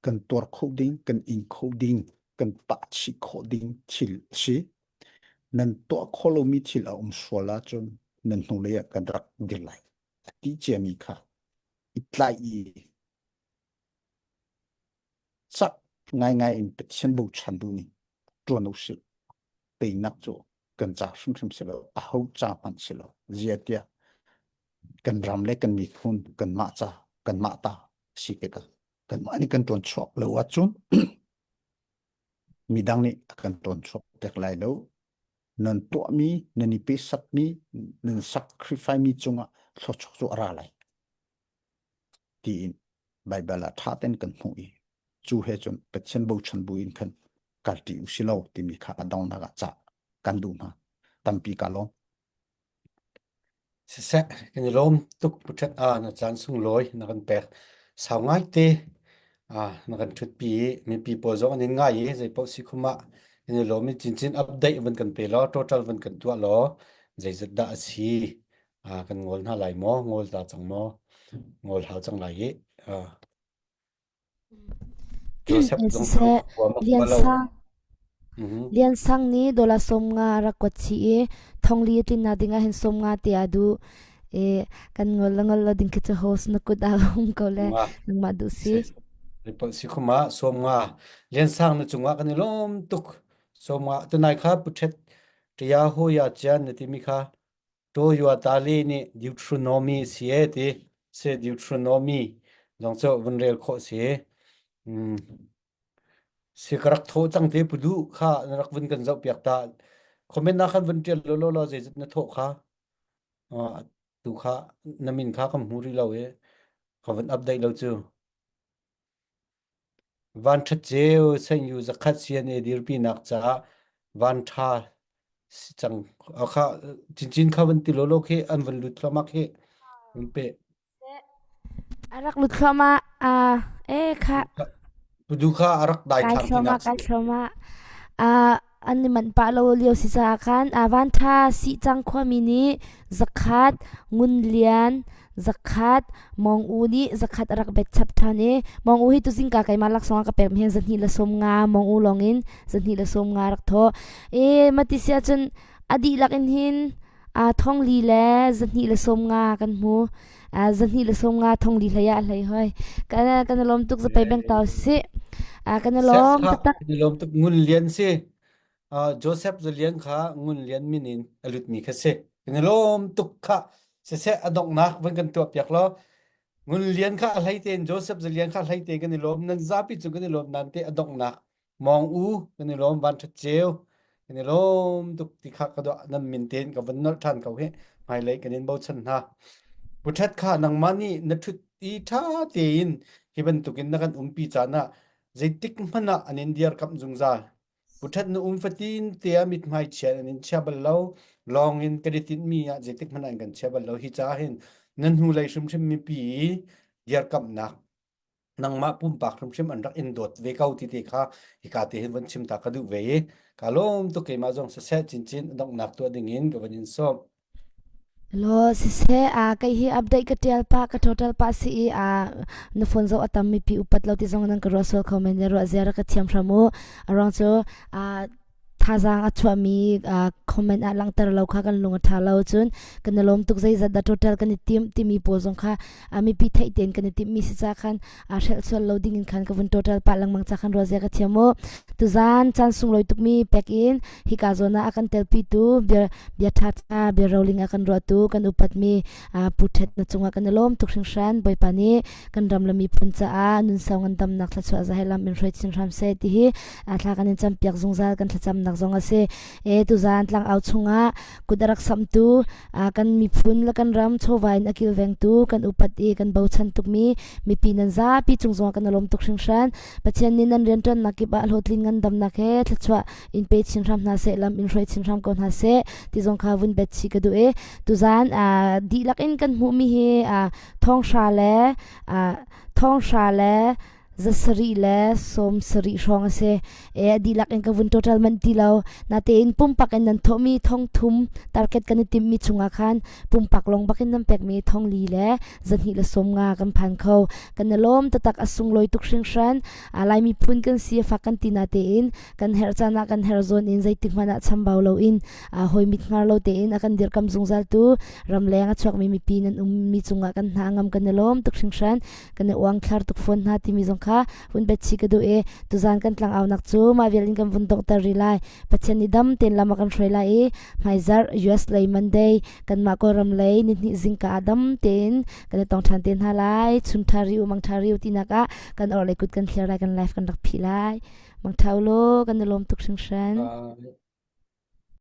kan tuar kho ding, kan ing kho ding, kan pah chih khawh ding thil a si. Nan tuah khawh lomi thil a um sual ahcun nan hnulei ah kan rak dir lai. A ti ciami kha i tlaih i cak ngaingai in Pathian bochan bu nih ṭuan u sih. Teinak cu kan ca hrimhrim si lo, aho ca hmanh si lo. Ziatiah kan ram le kan miphun kanmah ca, kanmah ta si tikah kanmah nih kan ṭuan chuak lo ahcun midang nih a kan ṭuan chuak pek lai lo. Nan tuahmi, nan i pesatmi, nan sacrifice mi cungah thluachuah cu a ra lai. Tiin Baibal ah ṭha tein kan hmuh i cu he cun Pathian bochan bu in khan kalṭi u si lo timi kha a donghnak ah cah kan duh hna. Tampi ka lawm. Siseh, kan i lawm tuk puṭhet ah na caan sunglawi na kan pek. Sau ngaite ah na kan ṭhutpi i mipi pawl zong an in ngai i zeipaoh si khum ah kan i lawm i cincin update van kan pe law total van kan tuah law zeizat dah a si ah kan ngol hna lai maw ngol ta cang maw ngol hau cang lai i ah Joseph zong cu Siseh, khua mak Lian lo. Sang Mhm. Lian Sang nih dollar 50 a rak kuat chih i thongli a tlinnak ding ah hin 50 te a duh. E, kan ngol la ngol lo ding khi cu host na kut ah um ko le Nga. nangmah duh si. Report si khuma 50 Lian Sang na cungah kan i lawm tuk 50 tunai kha puthet tia ho ya chian na timi kha Toyota nih Deuteronomy si e ti si Deuteronomy zong cu vun rel khawh si. Mm. Si ka rak thawh cang te pudu kha na rak vun kan zoh piak ta. Comment na khan vun tial lo lo lo zeizat na thawh kha. Uh, tu kha na min kha ka hmu rih lo i ka vun update lo cu. Van ṭhat ceu Saint U zakhat CNA dirpinak caah van ṭha. Si cang kha cincin kha van ti lolo khi an van lut thluahmah khi an pe. A rak lut thluahmah a e kha Pudu kha a rak dai kai thlam thluahmah tinak kai thluahmah a an i manh pah lo lio si caah khan a van tha si cang khuami nih zakhat ngun lian zakhat mong u nih zakhat a rak bet chap than i mong u hi tuzing ka keimah laksawng a ka pek mi hin zahnih le sawm nga mong u lawng in zahnih le sawm nga rak thawh i mati si ahcun a dihlak in hin a thong li le zahnih le sawm nga kan hmu zahnih le sawm nga thong li hlei ah hlei hoi kan kan lawm tuk zapei beng tau si kan lawm taktak Kan lawm tuk ngun lian si Joseph Zalian kha ngun lian min in a lutmi kha si kan lawm tuk kha siseh a donghnak van kan tuah piak law ngun lian kha a hlei tein Joseph Zalian kha hlei tein kan i lawm nan zapi cu kan i lawm nan te a donghnak Mawng u kan i lawm van ṭhat ceu kan i lawm tuk ti kha ka dawh nan min tein ka van nolh ṭhan ko hi hmailei kan in bochan hna. Pu Ṭhet kha nangmah nih na ṭhut i ṭha tein hi bantukin na kan umpi caan ah zeitik hmanh ah an in dirkamh zungzal. Pu Ṭhet na um fatin te ah mithmai chia an in chia bal lo lawng in kan i tinhmi ah zeitik hmanh ah an kan chia bal lo hi caah hin nan hnulei hrimhrim mipi i dirkamhnak nangmah pumpak hrimhrim an rak in dawt ve ko ti te kha hika te hin von chim ta ka duh ve i ka lawm tuk keimah zong siseh cincin donghnak tuah ding in ka van in sawm. Lo siseh a kei hi update ka tial pa ka total pa si i a na phone zo atam mi pi upat lo ti zong nan ka ruah sual kho men ne ruah ziara ka thiam hram u arang cu a thazaang a chuahmi comment ah langhter lo kha kan lung a ṭha lo cun kan i lawm tuk zeizat dah total kan i timh timi pawl zong kha mipi theih tein kan i timhmi si ca khan hrelh sual lo ding in khan ka vun total pah lengmang ca khan ruazia ka thiam u tuzan caan sunglawi tukmi pek in hika zawn ah a kan telpitu bia bia ṭha ṭha bia roling a kan ruahtu kan upatmi pu ṭhet na cungah kan i lawm tuk hringhran Bawipa nih kan ram le miphun caah nunsau ngandamnak thluachuah zahai lam in hruai chin hram seh ti hi thla kan in campiak zungzal kan thlacamnak zong a si e tuzan tlangau chungah kut a rak samtu kan miphun le kan ram chawva in a kilvengtu kan upat i kan bochan tukmi mipi nan zapi cung zongah kan lawm tuk hringhran Pathian nih nan rianṭuannak kip ah hlawhtlin ngandamnak he thluachuah in pe chin hram hna seh lam in hruai chin hram ko hna seh ti zong kha vun bet chih ka duh i tuzan dihlak in kan hmuhmi hi thonghra le thonghra le zasarih le sawm sarih hrawng a si. E a dihlak in ka vun total manh ti lo. Natein pumpak in nan thawhmi thong thum target kan i timmi chungah khan pumpak lawng bakin nan pekmi thong li le zahnih le sawm nga kan phan kho. Kan i lawm taktak a sunglawi tuk hringhran. A Lai miphun kan si a fak kan ti natein kan herh caan ah kan herh zawn in zeitik hmanh ah chambau loin hawi mit hngar lo tein a kan dirkam zungzal tu ramleng a chuakmi mipi nan ummi cungah kan hna ngam kan i lawm tuk hringhran kan i uangthlar tuk fawn hna timi zong kha vun bet chih ka duh i tuzan kan tlangaunak cu mah vial in kan vun donghter rih lai Pathian nih dam tein lam a kan hruai lai i hmaizarh US lei Monday kanmah Kawlram lei nihnih zingka ah dam tein kan i tong ṭhan te hna lai chun ṭha ri u mang ṭha ri u tinak ah kan orhlei kut kan thlir lai kan life kan rak phih lai mang ṭha u law kan i lawm tuk hringhran. Bye.